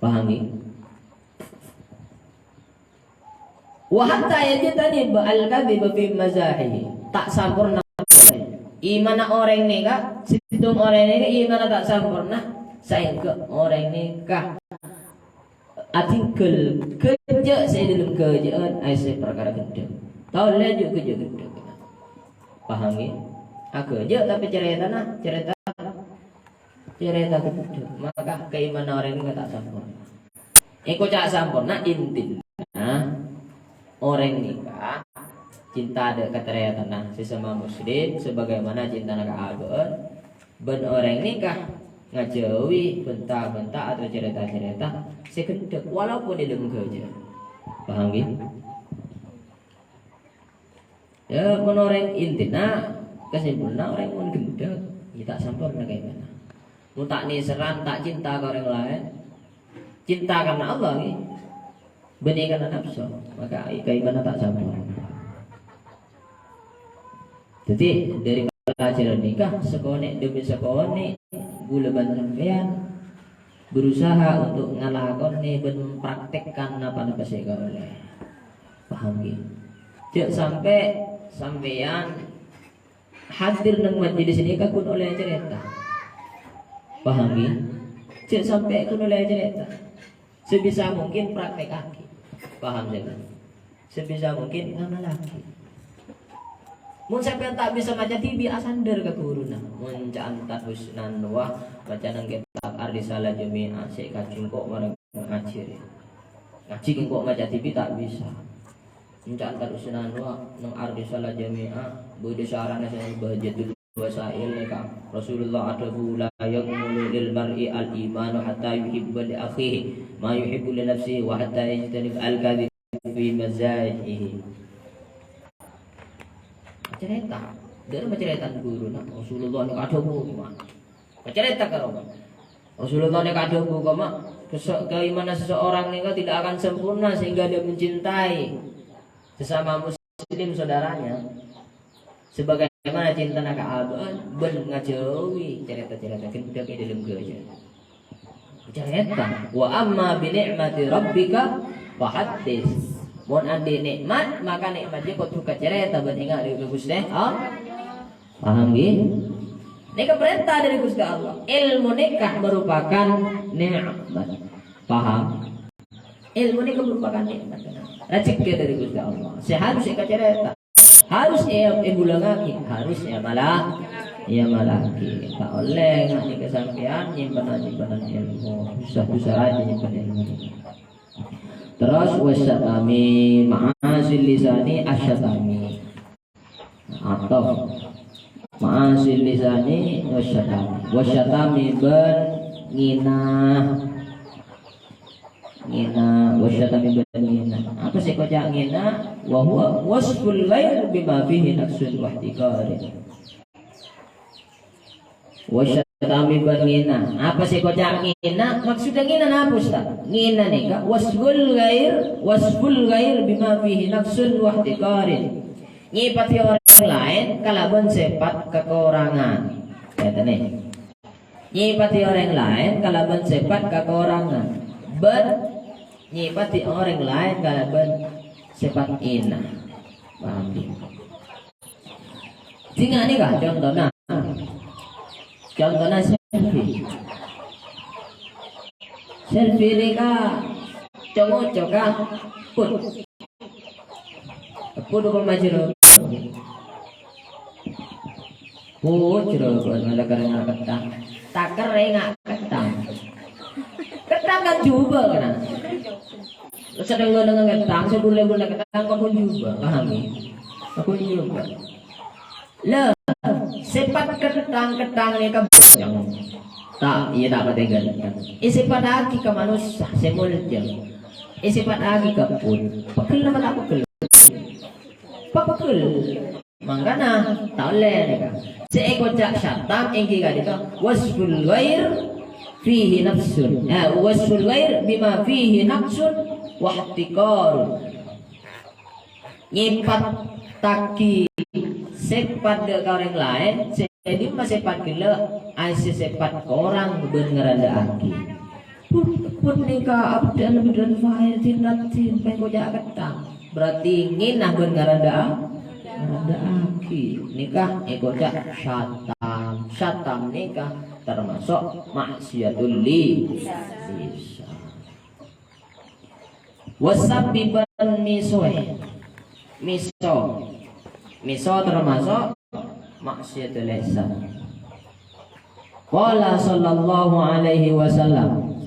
Paham, ghi? Wa hatta yajtaniba al-kadhiba fi mazahihi. Ta' samporna. Imanna orèng nèka, sèttong orèng nèka imanna ta' samporna. Saèngghâ orèng nèka adhingghâl ghâjâ' sè è dhâlem ghâjâ'ân, aèssè parkara ghândhâk. Tao laju ghâjâ' ghândhâk. Paham, ghi? Aghâjâ' tapè carètana, carèta Carèta ghândhâk, maka kaimananna orèng nèka ta' samporna. Èkoca' samporna, intina orèng nèka cinta dâ' ka tarètanna sesama muslim sabagaimana cintana ka abâ'na, bân orèng nèka ngajhâuwi bânta-bânta atau carèta-carèta sè ghândhâk, walaupun è dhâlem ghâjâ. Paham, ghi? Ya, mon orèng intina, kesimpulanna orèng mon ghândhâk, ya ta' samporna kaimananna. Mon ta' nèserran, ta' cinta ka orèng laèn, cinta karena Allah, ghi. Bânnè karena nafsu, maka kaimananna ta' samporna. Dhâddhi, dhâri pelajaran nèka, sakonè' demi sakonè', kaulâ bân sampèyan berusaha untuk ngalakonè bân praktekkan napa-napa sè èkaollè. Paham, ghi? Jhâ' sampè' sampèyan hadir neng majelis nèka ghun ollè carèta. Paham, ghi? Jhâ' sampè' ghun ollè carèta. Sebisa mungkin praktekaghi. Paham, jhâ'? Sebisa mungkin ngamallaghi. Mon sampèyan ta' bisa maca dhibi', asandhâr ka ghuruna. Mon ca'an Tad Husnan Nuwah, maca neng kètab Ar-Risalah Jami'ah, sè èkajhi engko' marè ngajhi rè. Ngajhi engko' maca dhibi' ta' bisa. Mon ca'an Tad Husnan Nuwah, neng Ar-Risalah Jami'ah, bâdâ syarahna sè Bahjatul Wasail nèka. Rasulullah adhâbu, "La yakmulu lil mar'i al-imanu hatta yuhibba li akhihi ma yuhibbu li nafsihi wa hatta yajtaniba al-kadhiba fi mazajihi." Macarèta. Dhâri macarèta ghuruna, Rasulullah nèka adhâbu, macarèta ka Rasulullah. Rasulullah nèka adhâbu, koma, kese-, keimanan seseorang nèka tidak akan sempurna sehingga dia mencintai sesama muslim saudaranya sebagaimana cintana ka abâ'na, bân ngajhâuwi carèta-carèta ghândhâk è dhâlem ghâjâ. Carèta, "Wa amma bi ni'mati rabbika fahaddits." Mon andi' nè'mat, maka nè'mat jiyâ kodhu kacarèta bân enga' dhâri Ghustè Allah. Paham, ghi? Nèka parènta dhâri Ghustè Allah. Ilmu nèka merupakan nè'mat. Paham? Ilmu nèka merupakan nè'mat. Rejhekkè dhâri Ghustè Allah. Sè harus èkacarèta. Harus è-, èbulângaghi, harus èamalla-, èamallaghi. Ta' ollè nga' nèka sampèyan nyimpen-, nyimpenan ilmu. Susah-susah rajâ nyimpen ilmu. Terros, "Wasyatami ma'asil lisani asyatami." Atau, "Ma'asil lisani wasyatami." Wasyatami bân ngèna. Ngèna, wasyatami bân ngèna. Apa sè èkoca' ngèna? Wa huwa wasful ghair bima fihi naqsun wahtiqarun. Wasyatami bân ngèna. Apa sè èkoca' ngèna? Maksudnya ngèna napa, Ustaz? Ngèna nèka wasful ghair, wasful ghair bima fihi naqsun wahtiqarun. Nyèpadhi orèng laèn kalabân sèpat kakorangan. Ngètennè. Nyèpadhi orèng laèn kalabân sèpat kakorangan, bân nyèpadhi orèng laèn kalabân sèpat èna. Paham, ghi? Sènga' nèka contona. Contona selfie. Selfie nèka co-ngoco ka put. Put apa majero? Put jero, malah karena kettang. Tak kering, ah, kettang. Kettang kan jubah, kan? Sedang dengan kettang, sebule-bule kettang, kok pun jubah, paham, ya? Kok pun jubah. Lah, sèpat kettang-kettang nèka bâjâng. Ta', iyâ, ta' patè ganteng. Èsèpataghi ka manossa sè molja. Èsèpataghi ka put. Pegghel napa ta' pegghel? Pegghel. Mangkana, ta' ollè nèka. Sè èkoca' syatam èngghi ka'dinto wasful ghair fihi naqsun. Ya, wasful ghair bima fihi naqsun wahtiqarun. Nyèpataghi sèpat dâ' ka orèng laèn, sè dimma sèpat ghellâ', aèssè sèpat korang bân ngarandhâ'aghi. Put, put nèka abdhân bidhân fa'il din raddin, pèng koca' kettang. Berarti ngèna bân ngarandhâ-, ngarandhâ'aghi. Nèka èkoca' syatam. Syatam nèka termasuk maksiatul li-, lisan. Wasabbi bân mèsoè. Mèso. Mèso termasuk maksiatul lisan. Qala sallallahu alaihi wasallam,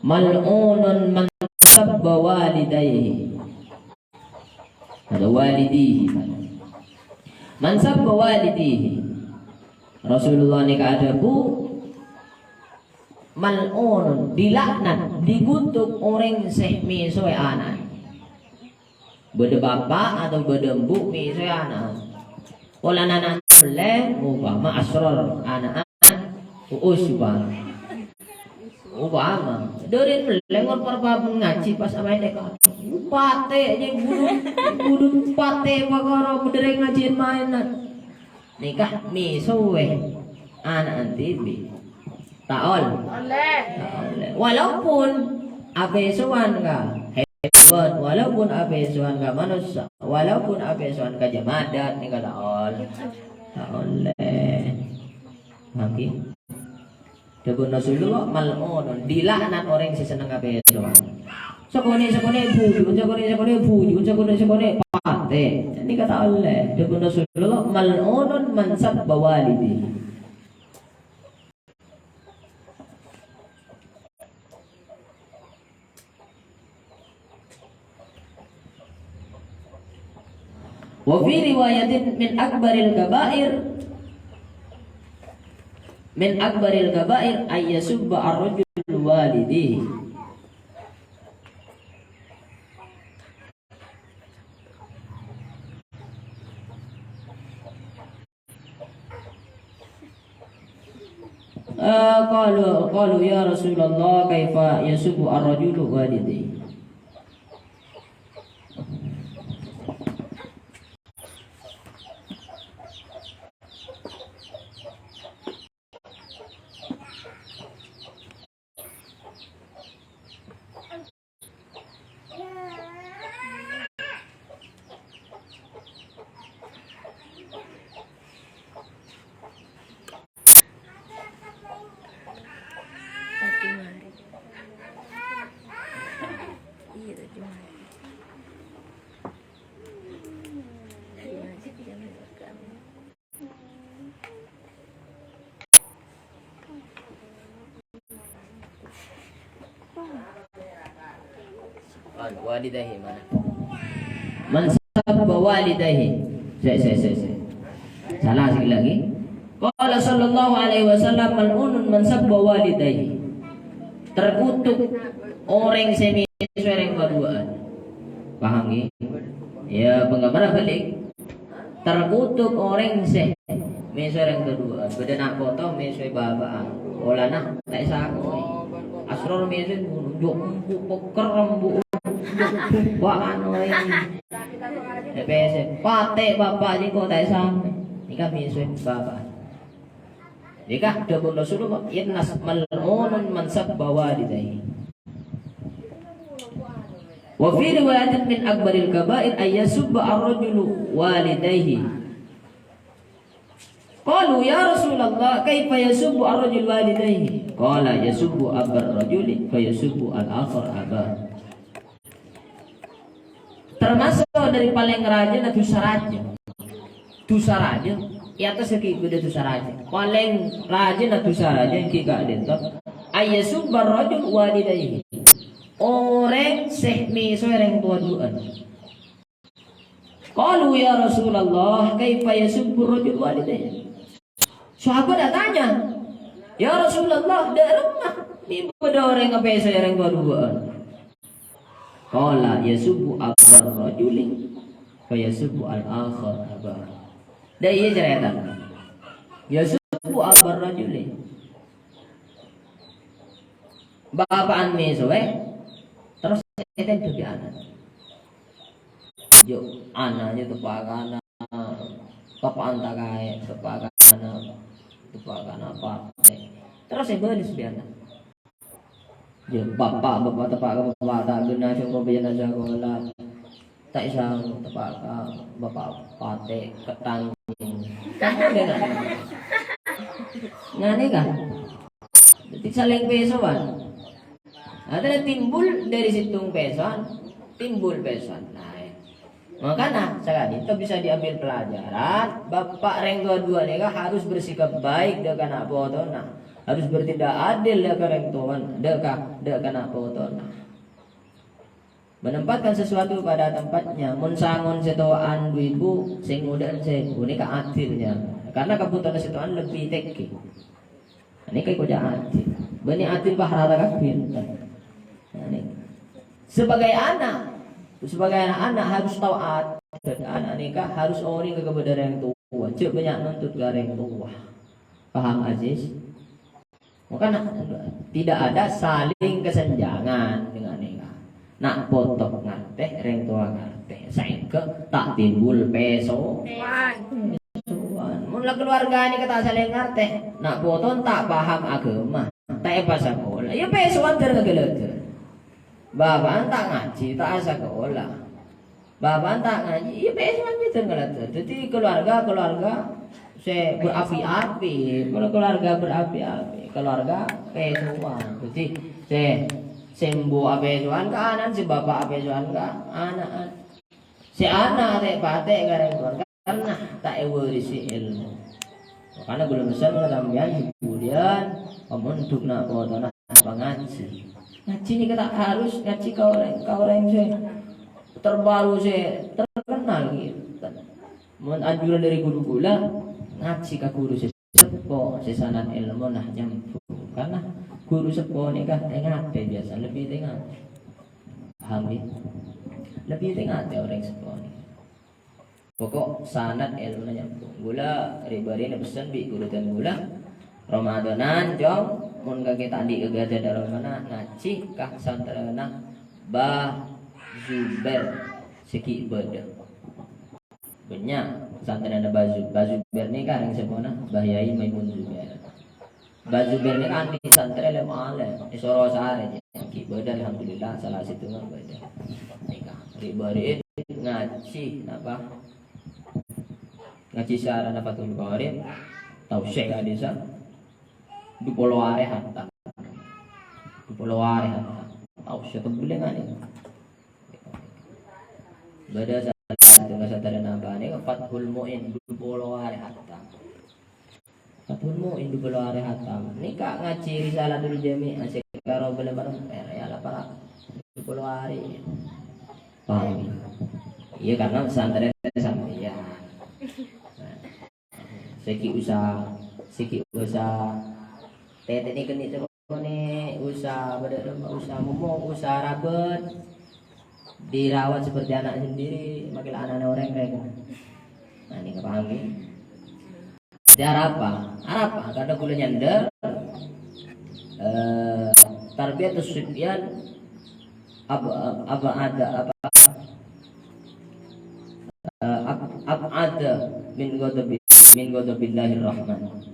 "Mal'unun man sabba walidayhi." Atau walidihi. "Man sabba walidihi." Rasulullah nèka adhâbu, "Mal'unun, dilaknat, dikutuk orèng sè mèsoè ana'na." Bâdâ bapa' atau bâdâ embu' mèsoè ana'na. Polana ana'na mellè, umpama Asror, ana'na Uus, umpama. Umpama. Dâri mellè ngor parpabun ngajhi pas amaèn è kampong. Patè, jhâ' budhu, budhu patè pakara bâdâ rèng ngajhiân maènan. Nèka mèsoè ana'na dhibi'. Ta' ol-, ta' ollè. Walaupun apèsowan ka hewan, walaupun apèsowan ka manossa, walaupun apèsowan ka jamadat, nèka ta' ol-, ta' ollè. Paham, ghi? Dhâbuna Rasulullah, "Mal'unun", dilaknat orèng sè senneng apèsowan. Sakonè'-sakonè' bhuju', sakonè'-sakonè' bhuju', sakonè'-sakonè' patè. Nèka ta' ollè. Dhâbuna Rasulullah, "Mal'unun man sabba walidayhi." Wa fi riwayatin min akbaril kabair, min akbaril kabair ayyasubba ar-rajul walidayhi. Eh, qalu, qalu, "Ya Rasulullah, kaifa yasubbu ar-rajulu walidayhi?" Tadi mari. Iya, tadi mari. Tadi mari, jangan rekam. Walidayhi mana? Man sabba walidayhi. Sè, sè, sè, sè. Salah sekali lagi. Qala sallallahu alaihi wasallam, "Mal'unun man sabba walidayhi." Terkutuk orèng sè mèsowè rèng kaduwâ'ân. Paham, ghi? Ya, penggambaran balik. Terkutuk orèng sè mèsowè rèng kaduwâ'ân. Bâdâ na' poto mèsowè bapa'na. Polana ta' èsakoè. Asror mèsowè nunjuk embu' peker embu'. Wah, anu, èpèsè. Patè bapa' jiyâ kok ta' èsakoè. Nèka mèsowè bapa'. Nèka dhâbuna Rasulullah, "Innas mal'unun man sabba walidayhi." Wa fi riwayatin min akbaril kabair ayyasubba ar-rajulu walidayhi. Qalu, "Ya Rasulullah, kaifa yasubbu ar-rajulu walidayhi?" Qala, "Yasubbu abar rajuli fa yasubbu al-akhar abah." Termasuk dâri palèng rajâna dhusa rajâ. Dhusa rajâ, è attas ghi' bâdâ dhusa rajâ. Palèng rajâna dhusa rajâ ghi' ka'dinto. Ayyasubbar rajul walidayhi. Orèng sè mèsowè rèng towa duwâ'ân. Qalu, "Ya Rasulullah, kaifa yasubbu rajul walidayhi?" Sahabat atanya, "Ya Rasulullah, dâ' remma mè' bâdâ orèng apèsowè rèng towa duwâ'ân?" Qala, "Yasubbu abar rajuli, fa yasubbu al-akhar abah." Dâ' iyâ carètana. "Yasubbu abar rajuli." Bapa'na mèsowè, terros ètèndhâ bi' ana'. Jhâ' ana' jhâ' teppa' ka ana', bapa'na ta' kaè, teppa' ka ana', teppa' ka ana' patè. Terros èbâlâs bi' ana'. Jhâ' bapa', bapa' teppa' ka bapa' ta' ghenna, sèngko' bâjâna sakola. Ta' èsango teppa' ka bapa' patè, kettang. Kamu dengar? Ngene kan? Jadi saling pesoan. Nah, terus timbul dari situ pesoan, timbul pesoan. Nah, ya. Makanya sekali itu bisa diambil pelajaran, bapa' rèng towa duwâ' nèka harus bersikap baik dâ' ka ana' potona, harus bertindak adil dâ' ka rèng towa, dâ' ka, dâ' ka ana' potona. Menempatkan sesuatu pada tempatnya. Mon sangon sè towa'an du èbu, sè ngodâ'ân sèbu, nèka adilnya. Karena kebutuhan sè towa'an lebih tèngghi. Nèka èkoca' adil. Bânnè adil pas rata kabbhi. Nah, nèka. Sebagai anak, sebagai anak-anak harus taat. Ana' nèka harus orèng kabâdâ rèng towa. Jhâ' bânnya' nuntut ka rèng towa. Paham, Aziz? Maka na-, tidak ada saling kesenjangan dengan nèka. Na' poto ngartè, rèng towa ngartè. Saèngghâ ta' timbul peso-, pesoan. Mon la keluarga nèka ta' saling ngartè, na' poto ta' paham aghâma. ta' èpasakola. Iyâ pèsowan dâr ngaghâlâdâr. Bapa'na ta' ngajhi, ta' asakola. Bapa'na ta' ngajhi, iyâ pèsowan dâr ngaghâlâdâr. Dhâddhi keluarga-keluarga sè berapi-api, kalau keluarga berapi-api, keluarga pèsowan. Dhâddhi sè, sè embu' apèsowan ka ana'na, sè bapa' apèsowan ka ana'na. Sè ana' tè'-patè' ka rèng keluarga karna ta' èwarisi èlmo. Makana kaulâ pèssèna sampèyan, budiyân, pamondhuk na' potona pangajhi. Ngajhi nèka ta' harus ngajhi ka orèng, ka orèng sè terbaru, sè terkenal, gitu. Mon anjuran dâri ghuru kaulâ, ngajhi ka ghuru sè seppo, sè sanad èlmona nyambhung. Karna ghuru seppo nèka tè-ngatè biyasa, lebbi tè-ngatè. Paham, ya? Lebbi tè-ngatè orèng seppo nèka. Pokok sanad èlmona nyambhung. Kaulâ rè-bârina pèssèna bi' ghuru tèm kaulâ. Ramadhanan, Cong, mon kakè ta' andi' ghâghâdhân dâlem rèng, ngajhi ka santrèna Bah Zubair sè ghi' bâdâ. Bânnya' santrèna Bah Zu-, Bah Zubair nèka rèng seppona Bah Yai Maimun Zubair. Bah Zubair nèka andi' santrè lem-alem, èsoro sarè, ghi' bâdâ, alhamdulillah, sala sèttonga bâdâ. Nèka, rè-bâri' ngajhi, napa? Ngajhi sarana Fathul Qorib, tao Syekh Hadisa, dupolo arè hatam. Dupolo arè hatam. Tao Syekh tebbelè nganè. Bâdâ sala sèttonga santrèna Bah nèka Fathul Mu'in, dupolo arè hatam. Fathul Mu'in, dupolo arè hatam. Nèka ngajhi Risalatul Jami', sè karo bâlâ para, eh, ya la para dupolo arè. Paham? Iyâ, karna santrè sampèyan. Nah, sè ghi' usa, sè ghi' usa. Tètènè kènè' Kone usaha, bâdâ usaha momong, usaha rabât, dirawat seperti anak sendiri, makkèla ana'na orèng rèng. Nah, nèka paham, ghi? Jadi arapa? Arapa? Karena kaulâ nyandâr, eh, tarbiyatus sibyan ab-, ab-, ab'ada, apa? Eh, ab-, ab'ada min ghadabi-, min ghadabillahir rahman.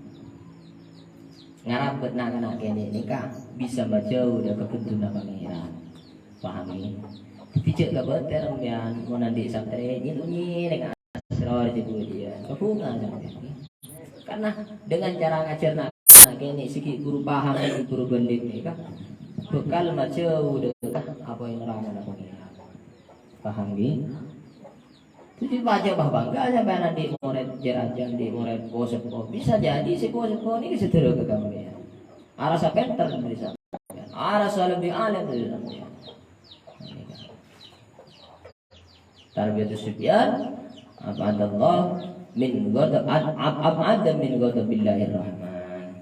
Ngarabât na'-kana' kènè' nèka bisa majâu dâ' kabhenduna Pangèran. Paham, ghi? Dhâddhi jhâ' kabâter sampèyan mon andi' santrè nyèlè-nyèlè asror jâ budiyân. Kabhunga sampèyan, ghi? Karena dengan cara ngajar na'-kana' kènè' sè ghi' buru paham, ghi' buru bhendhing nèka bhâkal majâu dâ' apa sè ènarana Pangèran. Paham, ghi? Dhâddhi pajhât bâh bangga sampèyan andi' morèd jâ-rajâ, andi' morèd po-seppo. Bisa jadi sè po-seppo nèka sadhâjâ ka sampèyan. Arassa pènter dâri sampèyan. Arassa lebbi alèm dâri sampèyan. Tarbiyatus sibyan, ab'adallah min ghadab, ab-, ab-, ab'ada min ghadabillahir rahman.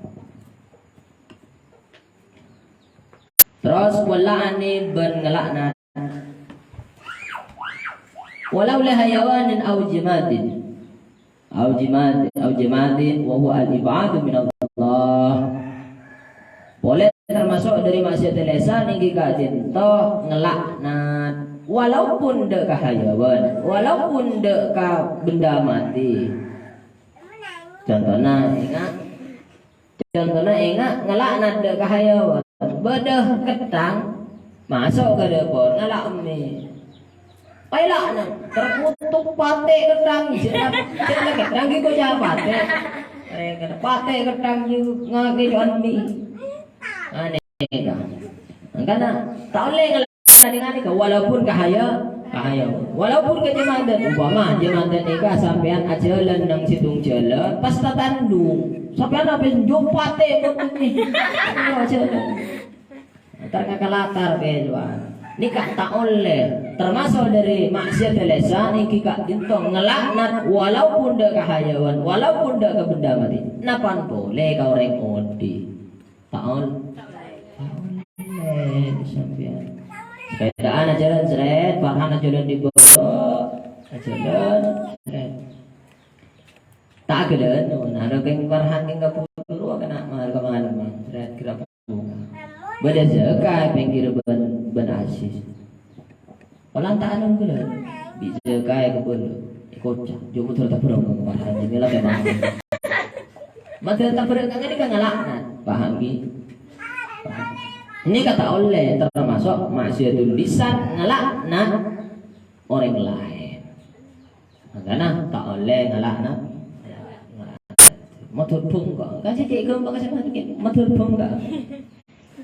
Terros, walla'ani bân ngalaknat. Walau li hayawanin au jimadin. Au jimad-, au jimadin wa huwa al-ib'adu minallah. Polè tamaso' dâri ma'siyat lisan èngghi ka'dinto ngalaknat. Walaupun dâ' ka hayawan, walaupun dâ' ka benda mati. Contona, enga', Contona, enga' ngalaknat dâ' ka hayawan. Bâdâ ketthang, maso' ka dâpor, ngala' emmè'. Paèla'na, terkutuk patè' ketthang, jâ' la-, jâ' la ketthang ghi' koca' patè'. Rèng patè' ketthang ghi' ngakè jâ' emmè'. Anèh, kan? Mangkana, ta' ollè ngala' Tadi nganèka, walaupun kahaya, kahaya. Walaupun ka jemaden, umpama jemaden nèka sampèyan ajhâlân neng sèttong jhâlân, pas tatandung. Sampèyan apa njompatè bâkto nè. Ajhâlân. Terkakalatar kèjuan. Nèka ta' ollè. Termasuk dâri maksiat lisan nèka ka'dinto ngalaknat walaupun dâ' ka hayawan, walaupun dâ' ka benda mati. Napan polè ka orèng odi'. Taon. Taon. Eh, sampèyan. Sepèdaan ajhâlân, srèt. Farhan ajhâlân è bâdâ. Ajhâlân, srèt. Ta' ghellâ', oh, nah, kèng Farhan kèng kabhuru, kèng mal-, kemaleman. Srèt, kèra bhunga. Bâdâ Zaka pèngghir bân, bân Aziz. Olan ta' nongghulâ, bisa kaya kebun, èkoca', jhâ' motor tabrâk, paham, jhâ' mèla kemah. Motor tabrâk kan ini kan ngalaknat, paham, ghi? Ini kata oleh termasuk maksiatul lisan, ngalaknat orang lain. Makanya tak oleh ngalaknat. Motor bungka, kasih cek gampang kasih makin. Motor bungka,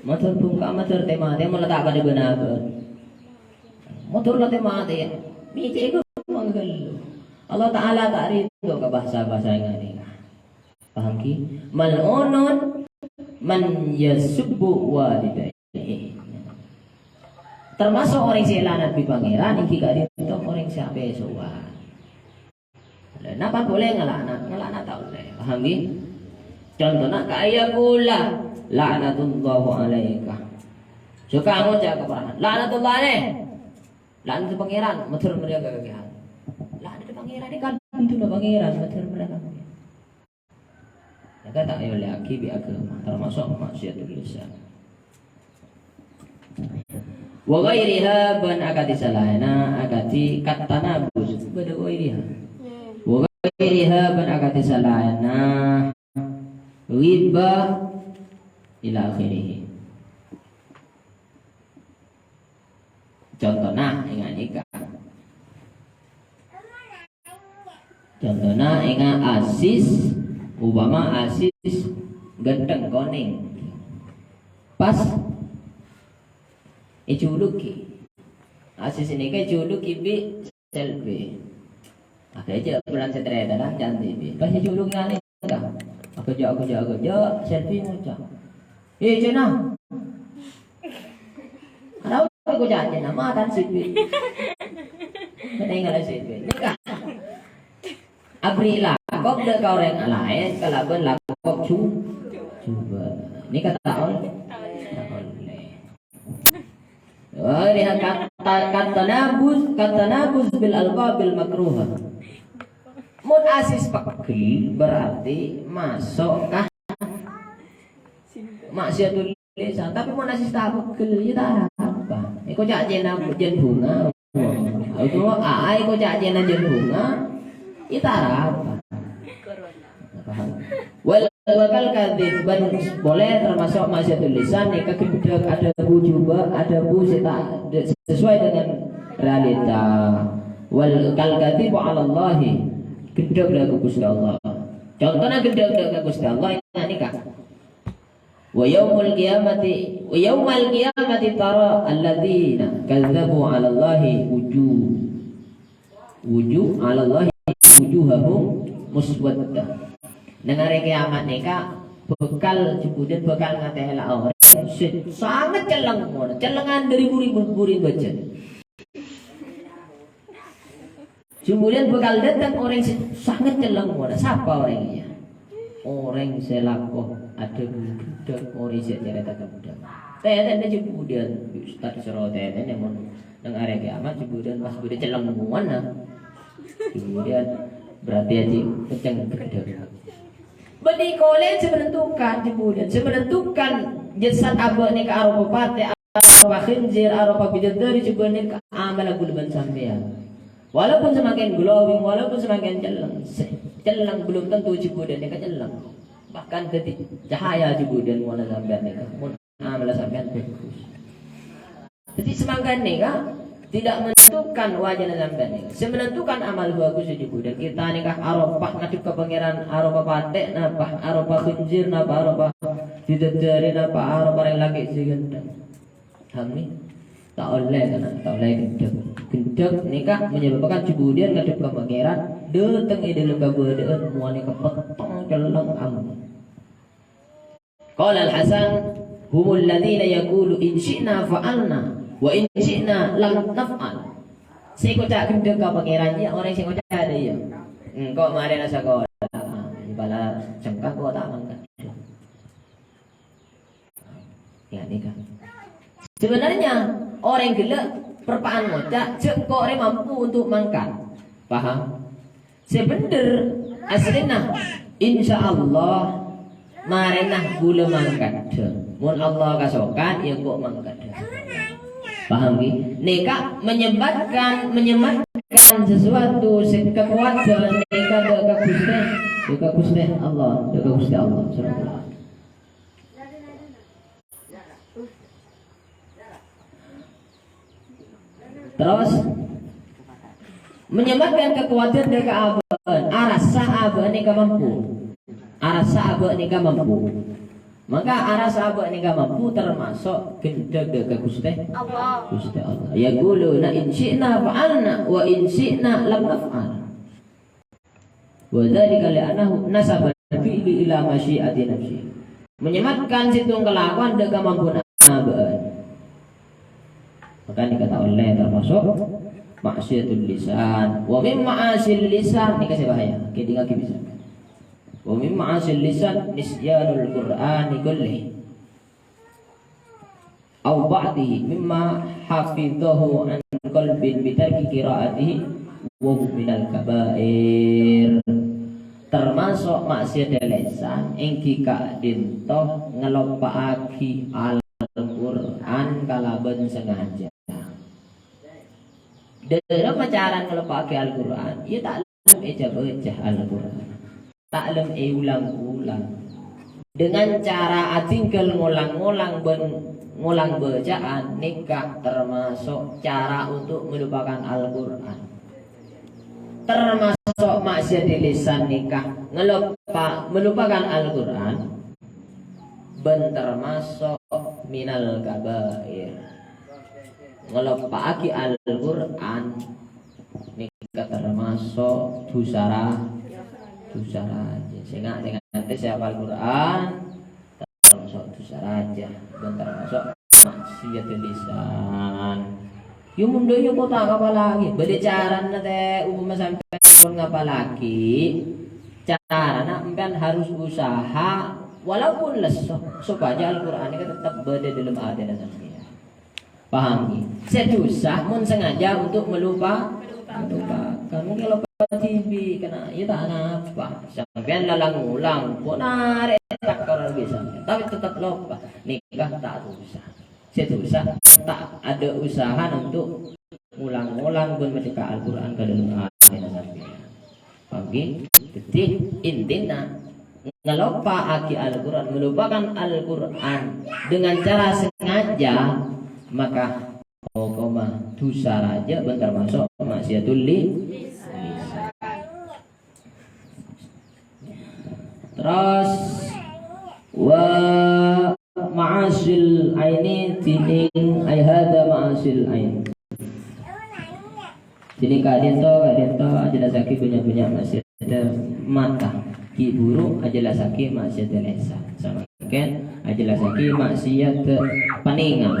motor bungka, motor tema, tema letak pada benar. Motor letak mati ya. Ini cek gampang kan. Allah Ta'ala tak ridho ke bahasa-bahasa yang aneh. Paham ki? Mal'unun man yasubbu walidayhi. Termasuk orang sè laknat bi' Pangèran, èngghi ka'dinto orang sè apèsowan. Lah, napa polè ngalaknat? Ngalaknat ta' ollè. Paham ki? Contona kaya kaulâ, "Laknatullahu alaika." Suka ngoca' ka para'an, "Laknatullah alaih." Laknat Pangèran, mator mrèya ka kakèan. Laknat Pangèran, ini kan benduna Pangèran, mator mrèya ka kakèan. Maka ta' èollèaghi bi' aghâma, termasuk maksiatul lisan. Wa ghairiha, bân akadhi salaènna, akadhi kattanabuz, bâdâ ghairiha. Wa ghairiha, bân akadhi salaènna, ghibah, ila akhirih. Contona, ènga' nèka. Contona, ènga' asis, upama asis ghântheng konèng. Pas èjuluki. Asis nèka èjuluki bi' Selfie. Aghâjâ' bulân sè tarètan cantik bi'. Pas èjuluki nèka. Aghâjâ', aghâjâ', aghâjâ', selfie ngoca', "Eh, Cina." Ana' ngoca' Cina, matan sipit. Kènè' ngala sipit. Nèka. Abri lakop dâ' ka orèng laèn kalabân lakop ju-, jubâ'. Nèka ta' ollè. Ta' ollè. Wah, ini kata, kata nabuz, kata nabuz bil alqabil makruhah. Mon asis pegghel berarti masuk ka maksiatul lisan. Tapi mon asis ta' pegghel, ya ta' apa. Èkoca' Cina jân bhunga. Itu, ah, èkoca' Cina jân bhunga, ya ta' apa. Paham? Wal, wal kadzib, bân polè termasuk maksiatul lisan, nèka ghândhâk adhâbu jubâ', adhâbu sè ta' sesuai dengan realita. Wal kal kadzibu 'alallahi, ghândhâk dâ' ka Ghustè Allah. Contona ghândhâk dâ' ka Ghustè Allah, nèka. Wa yaumul qiyamati, wa yaumal qiyamati tara alladzina kadzdzabu 'alallahi wujuh, wujuh 'alallahi wujuhahum muswaddah. Neng arè kèyamat nèka bhâkal, jhubudhân bhâkal ngatèla' orèng sè sanget celleng, mon cellengan dâri buri-, buri bâjâ. Kemudian bhâkal dâteng orèng sè sanget celleng, mon. Sapa orèng rèya? Orèng sè lako adhâbu ghândhâk, orèng sè carèta ghândhâk. Tètèna jhubudhân, Ustaz soro tètèna, mon neng arè kèyamat jhubudhân pas budi celleng, mon, nah. Jhubudhân berarti aji kenceng ghândhâk. Bânnè kolè sè menentukan jhubudhân, sè menentukan jasad abâ' nèka aropa patè, aropa khinzir, aropa bidadari, jhubudhân nèka amalla kaulâ bân sampèyan. Walaupun semakin glowing, walaupun semakin celleng, se-, celleng belum tentu jhubudhân nèka celleng. Bahkan dhâddhi cahaya jhubudhân mon sampèyan nèka, mon amalla sampèyan bagus. Dhâddhi, samangkèn nèka tidak menentukan wajana sampèyan nèka. Sè menentukan amal bagus jhubudhân. Kita nèka aropa ngadhep ka Pangèran, aropa patè' napa, aropa khinzir napa, aropa bidadari napa, aropa orèng lakè' sè ghânteng. Paham, ngghi? Ta' ollè, kana', ta' ollè ghândhâk. Ghândhâk nèka menyebabkan jhubudhân ngadhep ka Pangèran, dâteng è dâlem kabâdâ'ân mowana nèka pettong celleng ampon. Qala Al-Hasan, "Humul ladzina yaqulu in syi'na fa'alna, wa in syi'na lam naf'al." Sè ngoca' ghândhâk ka Pangèran, iyâ, orèng sè ngoca' dâ' iyâ. Engko' marèna sakola, bâlâ sengka engko' ta' mangkat. Ya, nèka. Sebenarnya, orèng ghellâ' perpa'an ngoca', jhâ' engko' rè mampu untuk mangkat. Paham? Sè bhendher, aslina, insyaallah, marèna kaulâ mangkat. Mon Allah kasokan, ya engko' mangkat. Paham, ngghi? Nèka menyematkan, menyematkan sesuatu sè kakowadhân nèka dâ' ka Ghustè, dâ' ka Ghustè Allah, dâ' ka Ghustè Allah, subhanahu wa ta'ala. Terros, menyematkan kekuatan dâ' ka abâ', arassa abâ' nèka mampu. Arassa abâ' nèka mampu. Maka arassa abâ' nèka mampu tamaso' ghendhâk dâ' ka Ghustè Allah. Ghustè Allah. Yaquluna in syi'na fa'alna wa in syi'na lam naf'al. Wa dzalika li'annahu nasabal fi'li ila masyi'ati nafsi. Menyematkan sèttong kalakowan dâ' ka mampuanna abâ'. Maka nèka ta' ollè tamaso' ma'siyatul lisan. Wa min ma'asil lisan, nèka sè bahaya. Kèdingngaghi bisa. Wa min ma'asil lisan nisyanul Qur'ani kullihi. Au ba'dihi mimma hafidhahu an qalbin bitarki qira'atihi wa huwa minal kabair. Tamaso' ma'siyat lisan èngghi ka'dinto ngeloppa'aghi Al-Qur'an kalabân sengaja. Dhâlem acara ngeloppa'aghi Al-Qur'an, iyâ ta' lem èca-bâca Al-Qur'an. Ta' lem èulang-ulang. Dengan cara adhinggâl ngolang-ngolang bân ngolang bacaan nèka tamaso' cara untuk melupakan Al-Qur'an. Tamaso' ma'siyat lisan nèka ngeloppa-, melupakan Al-Qur'an bân tamaso' minal kabair. Ngeloppa'aghi Al-Qur'an nèka tamaso' dhusa ra-, dhusa rajâ. Sènga' nèka nganti sè apal Qur'an tamaso' dhusa rajâ, bân tamaso' ma'siyat lisan. Yâ, mon dhâ' iyâ kok ta' ngapalaghi. Bâdâ carana tè, upama sampèyan pon ngapalaghi, carana sampèyan harus usaha, walaupun lesso, sopajâ Al-Qur'an nèka tetep bâdâ dhâlem atèna sampèyan. Paham, ghi? Sè dhusa mon sengaja untuk melupa-, melupakan. Mungkin loppa dhibi' kèna, iyâ ta' napa. Sampèyan la lang-olang, kok narè' takkar bisa. Tapè tetep loppa. Nèka ta' dhusa. Sè dhusa ta' ada usaha untuk ngulang-ngulang bân maca Al-Qur'an ka dhâlem atèna sampèyan. Paham, ghi? Dhâddhi, intina, ngeloppa'aghi Al-Qur'an, melupakan Al-Qur'an dengan cara sengaja, maka hokomma dhusa rajâ bân tamaso' ma'siyatul li-, lisan. Terros, wa ma'asil aini, dhinèng ai hadza ma'asil ain. Dhinèng ka'dinto, ka'dinto ajellassaghi bânnya'-bânnya' ma'siyadda mata. Ghi' bhuru ajellassaghi ma'siyadda lisan. Samangkèn ajellassaghi ma'siyadda panèngal.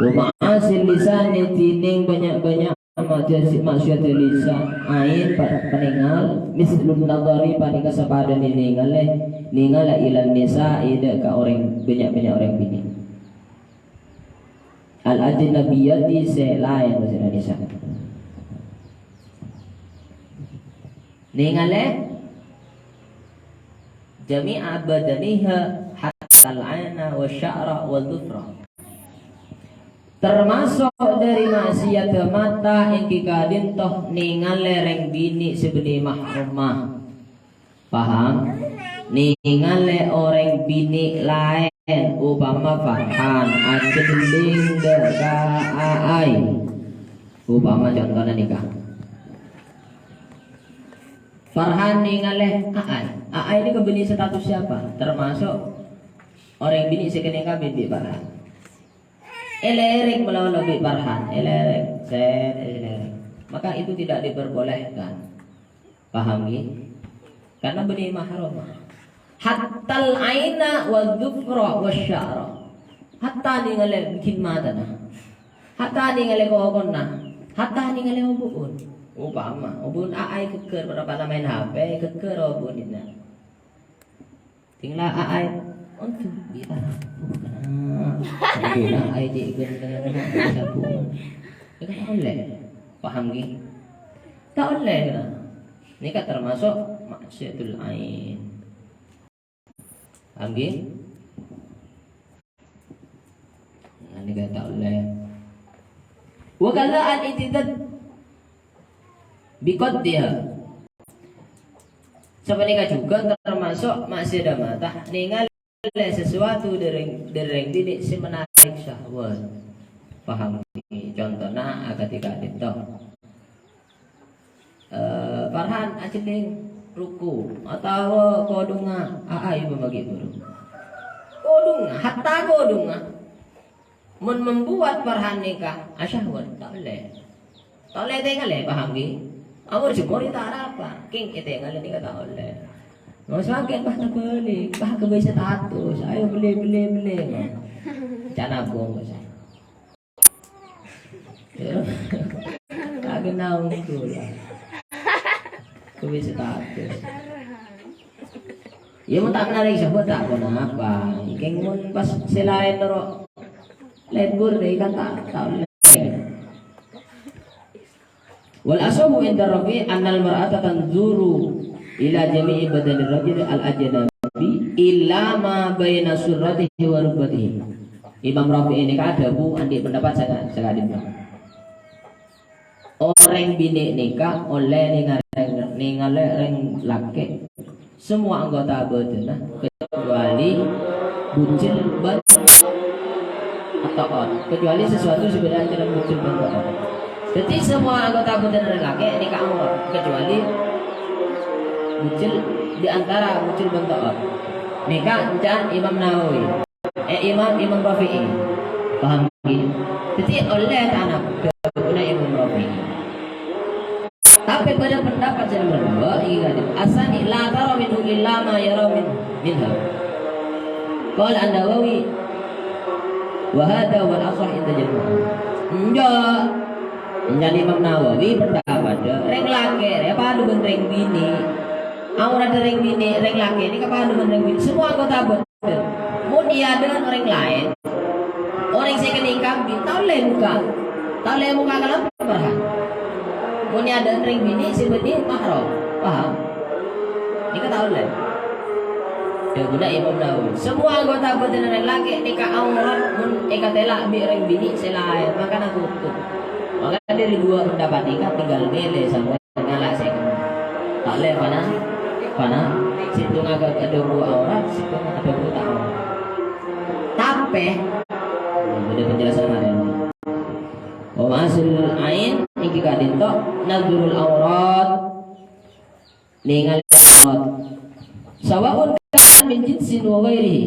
Wa ma'asil lisani, dhinèng bânnya'-bânnya' ma'siyadda, ma'siyadda lisan, ain pa-, panèngal, mislun nadhari, panèka sapadâna nèngalè, nèngalè ilan nisa'i dâ' ka orèng, bânnya'-bânnya' orèng binè'. Al-ajnabiyyati, sè laèn, bhâsa Indonesia. Nèngalè jami'a badaniha hattal aina wa sya'ra wa dhufra. Tamaso' dâri ma'siyadda mata èngghi ka'dinto nèngalè rèng binè' sè bânnè mahromma. Paham? Nèngalè orèng binè' laèn, upama Farhan ajhellèng dâ' ka A'ai. Upama contona nèka. Farhan nèngalè A'ai. A'ai nèka bânnè status siapa? Tamaso' orèng binè' sè kennèng kabin bi' Farhan. Èlèrèk malawan bi' Farhan, èlèrèk, sèt, èlèrèk. Maka itu tidak diperbolehkan. Paham, ghi? Karena bânnè mahromma. Hattal aina wa dhufra wa sya'ra. Hatta nèngalè ghin matana. Hatta nèngalè kokonna. Hatta nèngalè obu'un. Upama, obu'un A'ai ghâgghâr, para-para maèn H P, ghâgghâr obu'un dinna'. Tinggal A'ai, onto, ghi' ta'. Nah, onto A'ai cè' ghândhâna, sabu. Iyâ kan ta' ollè. Paham, ghi? Ta' ollè, nah. Nèka tamaso' ma'siyatul ain. Paham, ghi? Nah, nèka ta' ollè. Wa kadza al-i'tidad biqaddiha. Sapanèka jhughân tamaso' ma'siyadda mata, nèngalè sesuatu dâri, dâri rèng binè' sè menarik syahwat. Paham? Contona akadhi ka'dhinto. Eh, Farhan ajhelling ruku' otabâ kodhungnga, aa, ibu bagi guru. Kodhungnga, hatta kodhungnga. Mon membuat Farhan nèka asyahwat, ta' ollè. Ta' ollè ètèngalè, paham ghi? Amor jemor ta' arapa, kèng ètèngalè nèka ta' ollè. Mon samangkèn, bah, tabâlik, bah, kabây satatus, ayo beli, beli, beli. Ca'na bungkus. Ya. Kagak naon tuh ya. Kuwi status. Ya, mon ta' kenal sapa, ta' ponapa. Kèng mon pas sè laèn noro' lebur deh kan ta', ta' ollè. Wal ashahu inda Rafi annal mar'ata tanzuru ila jami'i badanir rajul al ajnabi illa ma baina surratihi wa rubbatihi. Imam Rafi'i nèka adhâbu andi' pendapat saka-, sakadinto. Orèng binè' nèka ollè nèngalè, nèngalè rèng lakè' semua anggota badanna kecuali bujil bân to'ot. Kecuali sesuatu sè bâdâ acara bujil bân to'ot. Dhâddhi semua anggota badan rèng lakè' nèka aurat kecuali bujil, di antara bujil bân to'ot. Nèka ca'na Imam Nawawi. Eh, Imam, Imam Rafi'i. Paham ghi? Dhâddhi ollè tanap dhâbuna Imam Rafi'i. Tapè bâdâ pendapat sè nomer duwâ', ingat, asani la tara minhu illa ma yara min-, minha. Qala An-Nawawi, wa hadha wal ashah inda jumhur. Enjâ'. Enjâ' Imam Nawawi pendapat, rèng lakè' rè padâ bân rèng binè'. Aurat rèng binè', rèng lakè' nèka padâ bân rèng binè'. Semua anggota badan. Mon è adâ'na orèng laèn, orèng sè kennèng kambing, ta' ollè mokka'. Ta' ollè mokka' kalabân, paham? Mon è adâ'na rèng binè' sè bânnè mahram, paham? Nèka ta' ollè. Dhâbuna Imam Nawawi, semua anggota badan rèng lakè' nèka aurat mon èkatèla' bi' rèng binè' sè laèn, makana tutup. Maka dâri duwâ' pendapat nèka tinggal mèlè sampè' Ngala' sè ta' ollè pana, pana, sèttong aga-, adhâbu aurat, sèttong adhâbu ta' aurat. Tapè, bâdâ penjelasan laèn. Wa ma'asil ain, ènggi ka'dinto, nadhurul aurat, nèngalè aurat. Sawa'un kanat min jinsin wa ghairihi,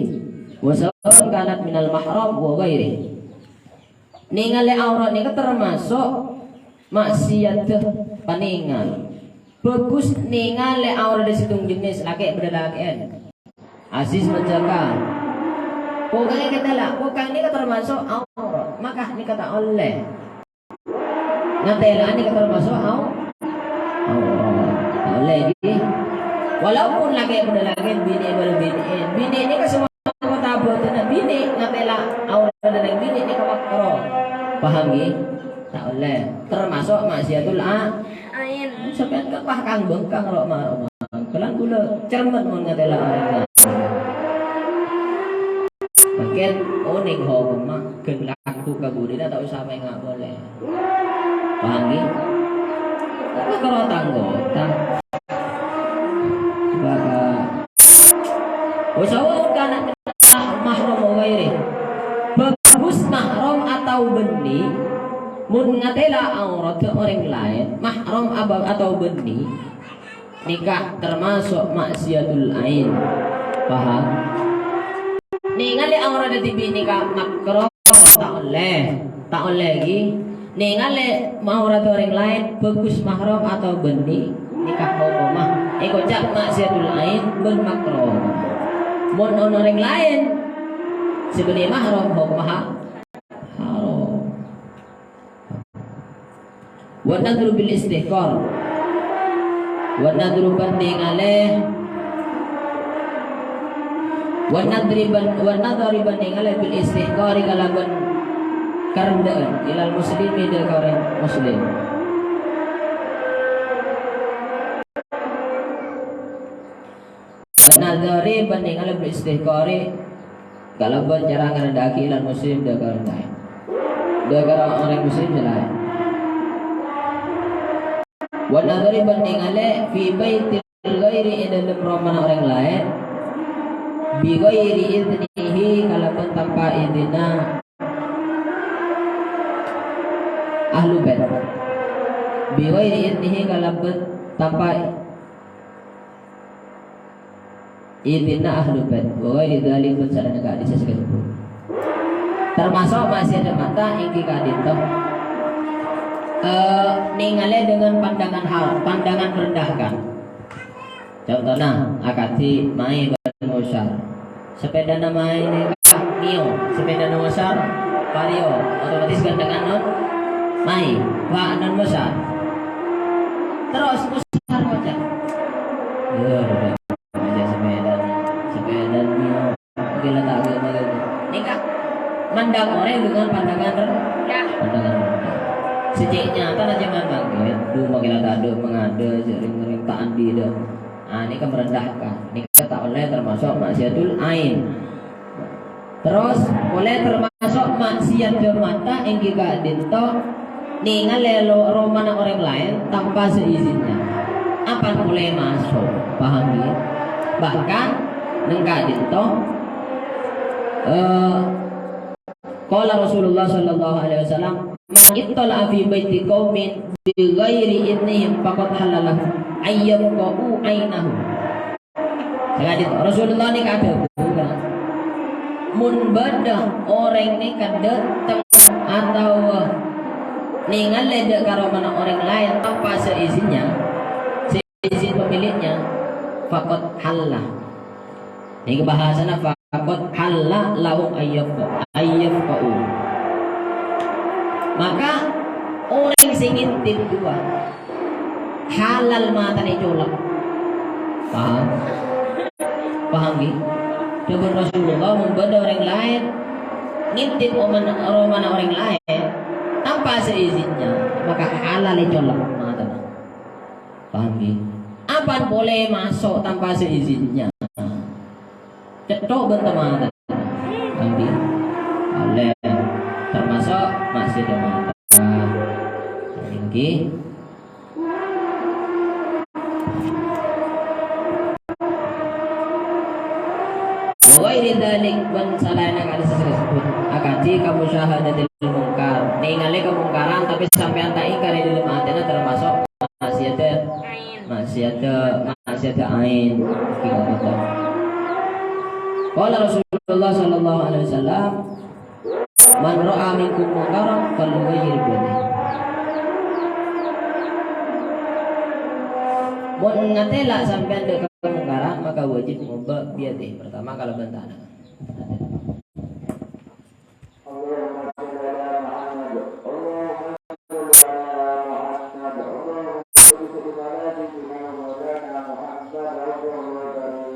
wa sawa'un kanat minal mahram wa ghairihi. Nèngalè aurat nèka tamaso' maksiat panèngal. Bhâghus nèngalè aurat sèttong jenis, lakè' bâdâ lakè'an. Aziz maca ka. Pokokna kita la, pokokna nèka tamaso' aurat, maka nèka ta' ollè. Ngatèla'an nèka tamaso' au-, aurat. Ta' ollè, ghi. Walaupun lakè' bâdâ lakè', binè' bâdâ binè', binè' nèka semua Kota bâdânna binè' ngatèla' aurat dâlem binè' nèka makruh. Paham, ghi? Ta' ollè. Tamaso' maksiatul a-, ain. Sampèyan kèng pas kang bengkang ro' ma-, ro' ma-. Kèlan kaulâ cermet mon ngatèla' orèng laèn. Mangkèn onèng hokomma, ghân laku ka budina ta' osa mènga' polè. Paham, ghi? Karo tangghâ, tang-, Wa sawa'un kana mahram wa ghairi. Bhâghus mahram atau bânnè, mon ngatèla' aurat orèng laèn, mahram aba-, atau bânnè, nèka tamaso' maksiatul ain. Paham? Nèngalè aurat dhibi' nèka makruh. Ta' ollè, ta' ollè, ghi. Nèngalè aurat orèng laèn, bhâghus mahram atau bânnè, nèka hokomma èkoca' maksiatul ain bân makruh. Mon ana orèng laèn sè bânnè mahram, hokomma ha-, haram. Wa nadhru bil istihqar. Wa nadhru bân nèngalè. Wa nadhri bân, wa nadhri bân nèngalè bil istihqari kalabân karendhâ'ân ilal muslimi dâ' ka orèng muslim. Nadhari bân nèngalè bil istihqari kalabân cara ngarendhâ'aghi ilal muslim dâ' ka orèng laèn. Dâ' ka orèng muslim sè laèn. Wa nadhari bân nèngalè fi baitil ghairi è dâlem romana orèng laèn. Bi ghairi idznihi kalabân tanpa idinna. ahlu bait. Bi ghairi idnihi, kalabân tanpa idinna ahlu bait. Wa ghairi dzalik, bân salaèn ka'dinto sè èkasebbhut. Termasuk maksiat mata èngghi ka'dinto, eh, nèngalè dengan pandangan hal, pandangan merendahkan. Contona, akadhi Mae bân Mosar. Sapèdana Mae nèka Mio, sapèdana Mosar Vario, otomatis gandhengan non Mae, wa non Mosar. Terros Mosar ngoca', "Yâ, bâdâ aja sapèdana, sapèdana Mio." Gila ta' agama lagi. Nèka mandang orèng dengan pandangan rendah. Pandangan rendah. Sè cè' nyatana jhâman mangkèn, du makkèla tadâ' mangadâ, jhâ' rèng-orèng ta' andi' dâ'. Ah, nèka merendahkan. Nèka ta' ollè termasuk maksiatul ain. Terros, ollè termasuk maksiat mata èngghi ka'dinto nèngalè lo-, romana orèng laèn tanpa seizinnya. Apa polè maso', paham ya? Bahkan, neng ka'dinto, eh, qala Rasulullah sallallahu alaihi wasallam, "Man ittala'a fi baiti qaumin bi ghairi idnihim faqad halla lahu ayyam qa'u ainahu." Lanjut, Rasulullah nèka adhâbu, kan? Mon bâdâ orèng nèka dâteng atawa nèngalè dâ' ka romana orèng laèn tanpa seizinnya, seizin pemiliknya, faqad halla. Nèka bahasana faqad halla lahum ayyab-, ayyabqa'u. Maka orèng sè ngintip du'a halal matana ècolok. Paham? Paham, ghi? Dhâbuna Rasulullah, mon bâdâ orèng laèn ngintip oman-, romana orèng laèn tanpa seizinnya, maka halal ècolok matana. Paham, ghi? Apa polè maso' tanpa seizinnya? Cetthok bân tematan. Nanti. Ollè. Termasuk maksiat mata. Ngghi. Wa ghairi dzalik, bân salaènna ka'dinto sè èkasebbhut. Akadhi ka musyahadatil mungkar. Nèngalè kamungkaran, tapè sampèyan ta' èngkar è dhâlem atèna, termasuk maksiat. Maksiat, maksiat ain. Qala Rasulullah sallallahu alaihi wasallam, "Man ra'a minkum munkaran falyughayyir biyadihi." Mon ngatela' sampèyan dâ' kamungkaran, maka wajib ngobâ biyadihi. Pertama, kalabân tangan. اللهم صل على محمد. اللهم صل على محمد. اللهم صل وسلم على سيدنا ومولانا محمد وعلى آله وصحبه.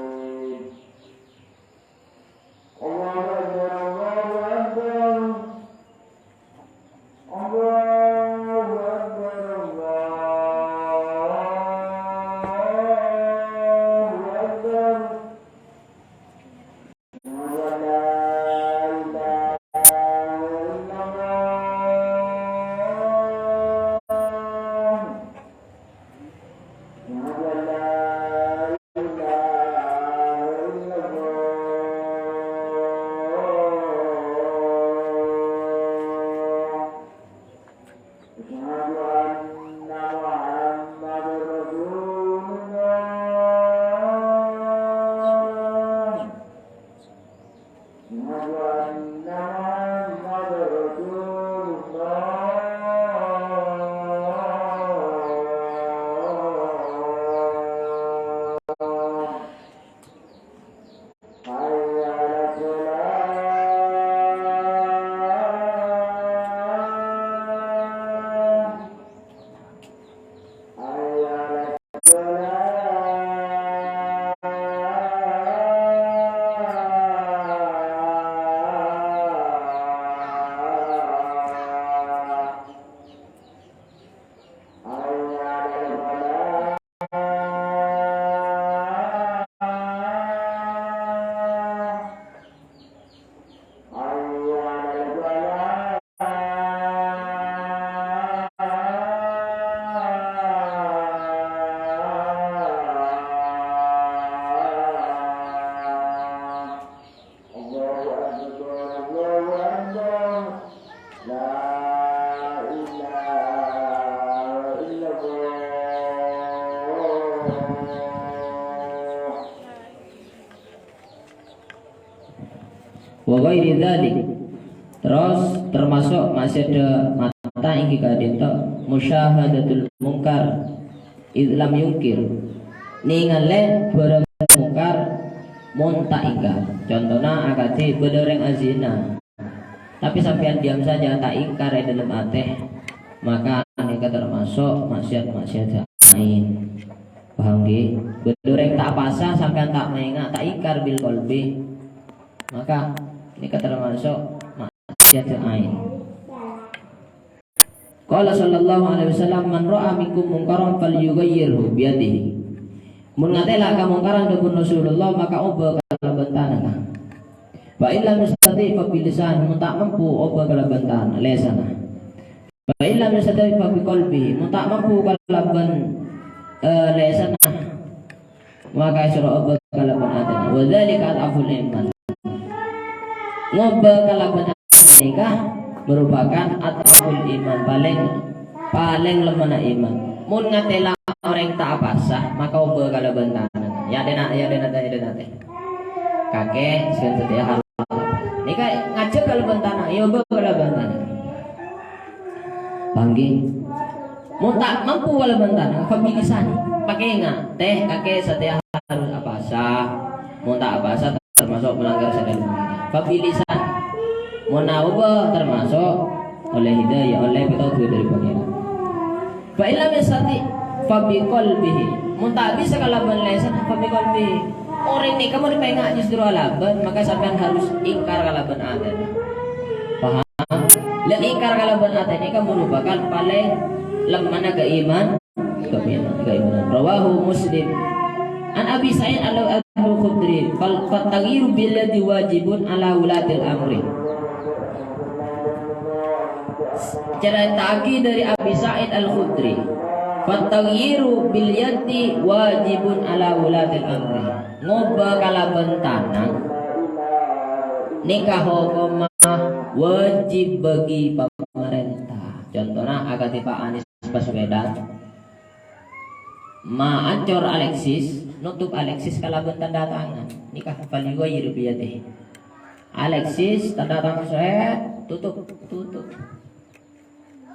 الله أكبر، الله أكبر. الله أكبر، الله أكبر. أشهد أن لا إله إلا الله. أشهد أن لا إله إلا الله. أشهد أن محمدا رسول الله. أشهد أن محمدا رسول الله. حي على الصلاة. حي على الصلاة. حي على الفلاح. Wa ghairi dzalik. Terros tamaso' ma'siyadda mata èngghi ka'dinto musyahadatul mungkar id lam yungkir. Nèngalè bhârâng mungkar mon ta' èngkar. Contona akadhi bâdâ orèng azina. Tapè sampèyan diam saja, ta' èngkar è dhâlem atè, maka nèka tamaso' ma'siyat-ma'siyat ain. Paham, ghi? Bâdâ orèng ta' apasa, sampèyan ta' maènga', ta' èngkar bil qalbi, maka nèka tamaso' ma'siyat ain. Qala sallallahu alaihi wasallam, "Man ra'a minkum munkaran falyughayyirhu biyadihi." Mon ngatela' kamongkaran, dhâbuna Rasulullah, maka obâ kalabân tanangnga. Fa in lam yastati' fa bilisan, mon ta' mampu obâ kalabân tan-, lèsanna. Fa in lam yastati' fa biqalbihi, mon ta' mampu kalabân, eh, lèsanna, maka èsoro obâ kalabân atèna. Wa dzalika adhaful iman. Ngobâ kalabân atè nèka merupakan adhaful iman, palèng, palèng lemmana iman. Mon ngatela' orèng ta' apasa, maka obâ kalabân tanang. Ya, dena, ya, dena, ya, dena, tè. Kakè, sèn satèya harus. Nèka ngajhâk kalabân tanang, ya, obâ kalabân tanang. Paham, ghi? Mon ta' mampu kalabân tanang, fa bilisan. Pakènga', tè, kakè satèya harus apasa. Mon ta' apasa, tamaso' melanggar sadhâjâna. Fa bilisan. Mon aobâ, tamaso' ollè hidayah, ollè pètodhuk dâri Pangèran. Fa in lam yastati', fa biqalbihi. Mon ta' bisa kalabân lèsan, fa biqalbihi. Orèng nèka mon èpènga' justru alabân, maka sampèyan harus èngkar kalabân atèna. Paham? Lè èngkar kalabân atè nèka merupakan palèng lemmana kaiman-, kaimanan, kaimanan. Rawahu Muslim. An Abi Sa'id Al-, Al-Khudri, "Fal, fattaghyiru bil yadi wajibun ala wulatil amri." Carèta'aghi dâri Abi Sa'id Al-Khudri, "Fattaghyiru bil yadi wajibun ala wulatil amri." Ngobâ kalabân tanang nèka hokomma wajib bagi pamarènta. Contona akadhi Pak Anies Baswedan. Ma ancor Alexis, nutup Alexis kalabân tanda tangan. Nèka, "Falyughayyir biyadihi." Alexis, tanda tangan, sèt, tutup, tutup.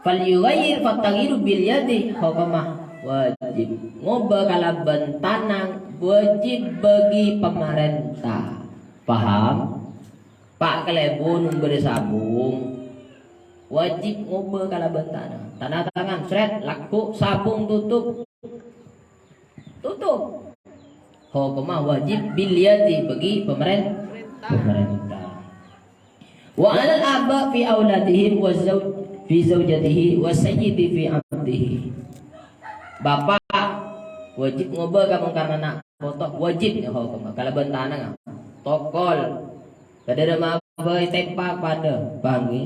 "Falyughayyir, fattaghyiru bil yadi," hokomma wajib. Ngobâ kalabân tanang wajib bagi pamarènta. Paham? Pak Kalèbun ombârâ sabung. Wajib ngobâ kalabân tanang. Tanda tangan, srèt, lagghu', sabung, tutup. Tutup. Hokomma wajib bil yadi bagi pamaren-, pamarènta. Wa alal aba fi auladihim wa zauj fi zaujatihi wa sayyidi fi abdihi. Bapa' wajib ngobâ kamongkaran ana', poto wajib, ya, hokomma kalabân tanang, tokol. Kadhârâ mabâi tèmpa padâ, paham, ghi?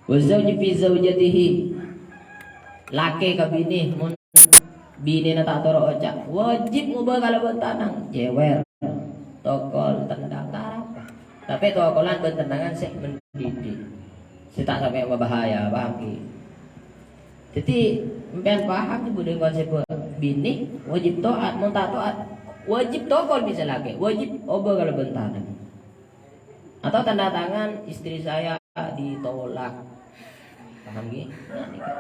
Wa zauji fi zaujatihi. Lakè ka binè, mon binèna ta' toro' oca', wajib ngobâ kalabân tanang, jèwèr, tokol, tendang, tarapa. Tapè tokolan bân tendangan sè mendidik, sè ta' sampè' mabahaya, paham, ghi? Dhâddhi, sampèyan paham, Bu, dhâri konsep binè wajib to'at, mon ta' to'at, wajib tokol, misal lakè, wajib obâ kalabân tanang. Atau tanda tangan, "Istri saya ditolak." Paham, ghi? Nah, nèka.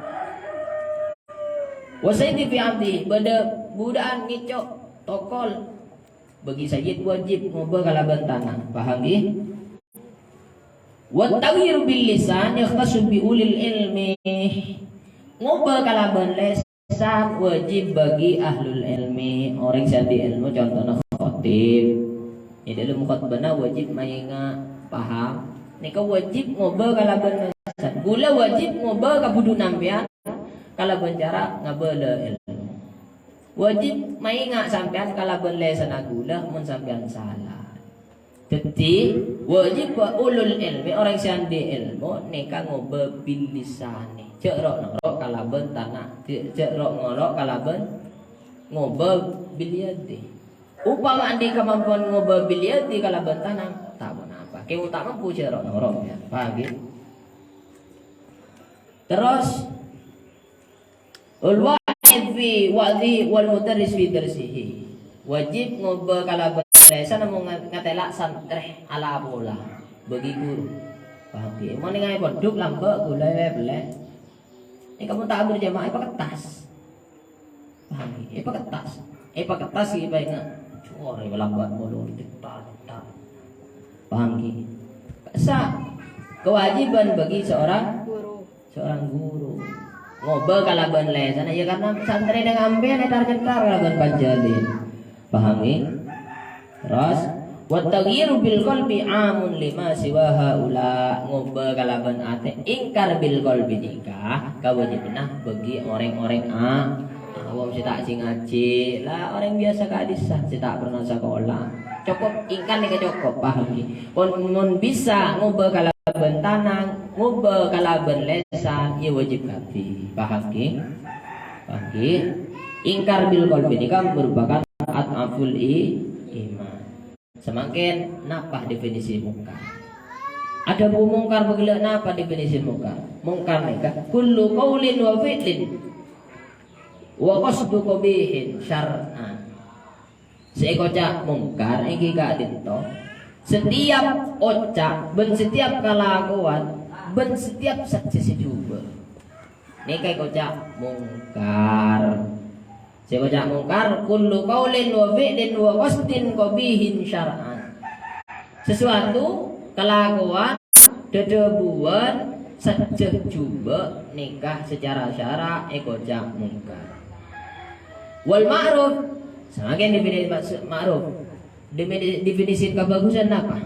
Wa sayyidi fi abdi, bâdâ budha'an ngèco', tokol. Bagi sayyid wajib ngobâ kalabân tanang. Paham, ghi? Wa taghyiru bil lisan yakhtassu bi ulil ilmi. Ngobâ kalabân lès- San wajib bagi ahlul ilmi, orèng sè andi' ilmu, contona khatib. È dhâlem khotbana wajib maènga', paham? Nèka wajib ngobâ kalabân lisan. Ghulâ wajib ngobâ ka budhu'na sampèyan kalabân cara ngabâlâ ilmu. Wajib maènga' sampèyan kalabân lèsanna ghulâ mon sampèyan sala. Dhâddhi, wajib ulul ilmi, orèng sè andi' ilmu, nèka ngobâ bil lisani. Jhâ' ro'-noro' kalabân tana-, jhâ', jhâ' ro'-noro' kalabân ngobâ bil yadi. Upama andi' kamampuan ngobâ bil yadi kalabân tanang, ta' ponapa. Kèng ta' mampu jhâ' ro'-noro', ya. Paham, ghi? Terros, Wal wa'id fi wa'dhihi wal mudarris fi darsihi. Wajib ngobâ kalabân lèsan namong nga-, ngatèla' santrè ala pola. bâgi ghuru. Paham ghi? Mon nèng è pondhuk lambâ' ghulâ èpellè. Nèng kamu ta' berjamaah, èpakettas. Paham ghi? Èpakettas. Èpakettas ghi paènga'. Core lambâ' molor, cetar, cetar. Paham ghi? Sa-, kewajiban bagi seorang Guru. Seorang guru. Ngobâ kalabân lèsanna, ya, karena santrèna ampèyan ètar-cètar kalabân panjhâlin. Paham, ya? Terus, "Wa taghyiru bil qalbi amun lima siwa haula." Ngobâ kalabân atè, ingkar bil qalbi nèka kawâjibhânna bâgi orèng-orèng a-, awam sè ta' sè ngajhi. La, orèng biyasa ka'dissa sè ta' pernah sakola. Cokop, ingkar nèka cokop, paham, ya? Pon, mon bisa ngobâ kalabân tanang, ngobâ kalabân lèsan, ya wajib kabhi. Paham, ghi? Paham, ghi? Ingkar bil qalbi nèka merupakan ad'aful i-, iman. Samangkèn, napa definisi mungkar? Adhâbu mungkar bâghellâ' napa definisi mungkar? Mungkar nèka kullu qaulin wa fi'lin wa qasdu qabihin syar'an. Sè èkoca' mungkar èngghi ka'dinto, setiap oca' bân setiap kalakowan bân setiap sajjhâ sè jhubâ'. Nèka èkoca' mungkar. Sè èkoca' mungkar, kullu qaulin wa fi'lin wa qasdin qabihin syar'an. Sesuatu, kalakowan, dhâdhâbuwân, sajjhâ jhubâ' nèka secara syara' èkoca' mungkar. Wal ma'ruf, samangkèn definisi maksud ma'ruf. Demini-, definisi kabhâghusân napa?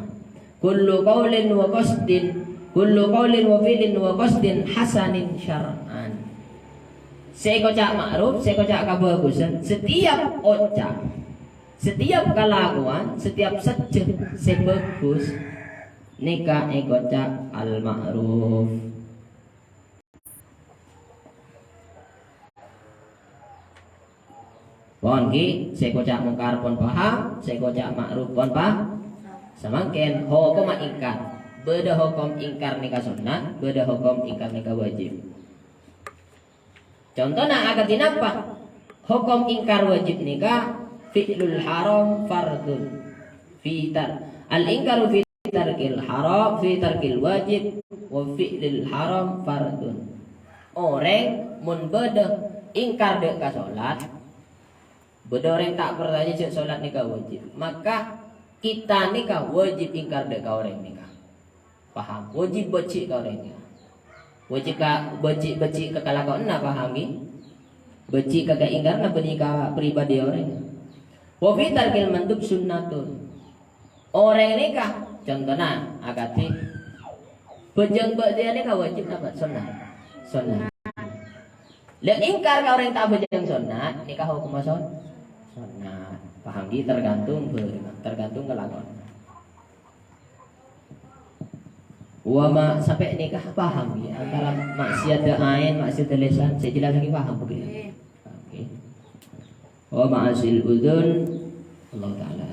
Kullu qaulin wa qasdin, kullu qaulin wa fi'lin wa qasdin hasanin syar'an. Sè èkoca' ma'ruf, sè èkoca' kabhâghusân, setiap oca', setiap kalakowan, setiap sajjhâ sè bhâghus, nèka èkoca' al-ma'ruf. Pon ghi, sè èkoca' mungkar pon paham, sè èkoca' ma'ruf pon pa-, samangkèn hokomma ingkar. Bâdâ hokom ingkar nèka sunnat, bâdâ hokom ingkar nèka wajib. Contona akadhi napa? Hokom ingkar wajib nèka fi'lul haram fardun. Fi tar-, al-ingkaru fi tarkil haram, fi tarkil wajib, wa fi'lil haram fardun. Orèng mon bâdâ ingkar dâ' ka solat, bâdâ orèng ta' parcajâ jhâ' solat nèka wajib, maka kita nèka wajib ingkar dâ' ka orèng nèka. Paham? Wajib bâji' ka orèng nèka. Wajib ka, bâji', bâji' ka kalakowanna, paham, ghi? Bâji' ka kaingkaranna bânnè ka pribadi orèng. Wa fi tarkil mandub sunnatun. Orèng nèka, contona, akadhi bhâjâng bâ'diyâ nèka wajib napa sunnat? Sunnat. Lè ingkar ka orèng ta' bhâjâng sunnat, nèka hokomma sun-, sunnat. Paham, ghi? Tergantung bâ-, tergantung kalakowan. Wa ma-, sampè' nèka paham, ghi? Antara maksiat aèn, maksiat lèsan, sè jelas lagi paham, ghi? Oke. Wa ma'asil udzun, Allah Ta'ala.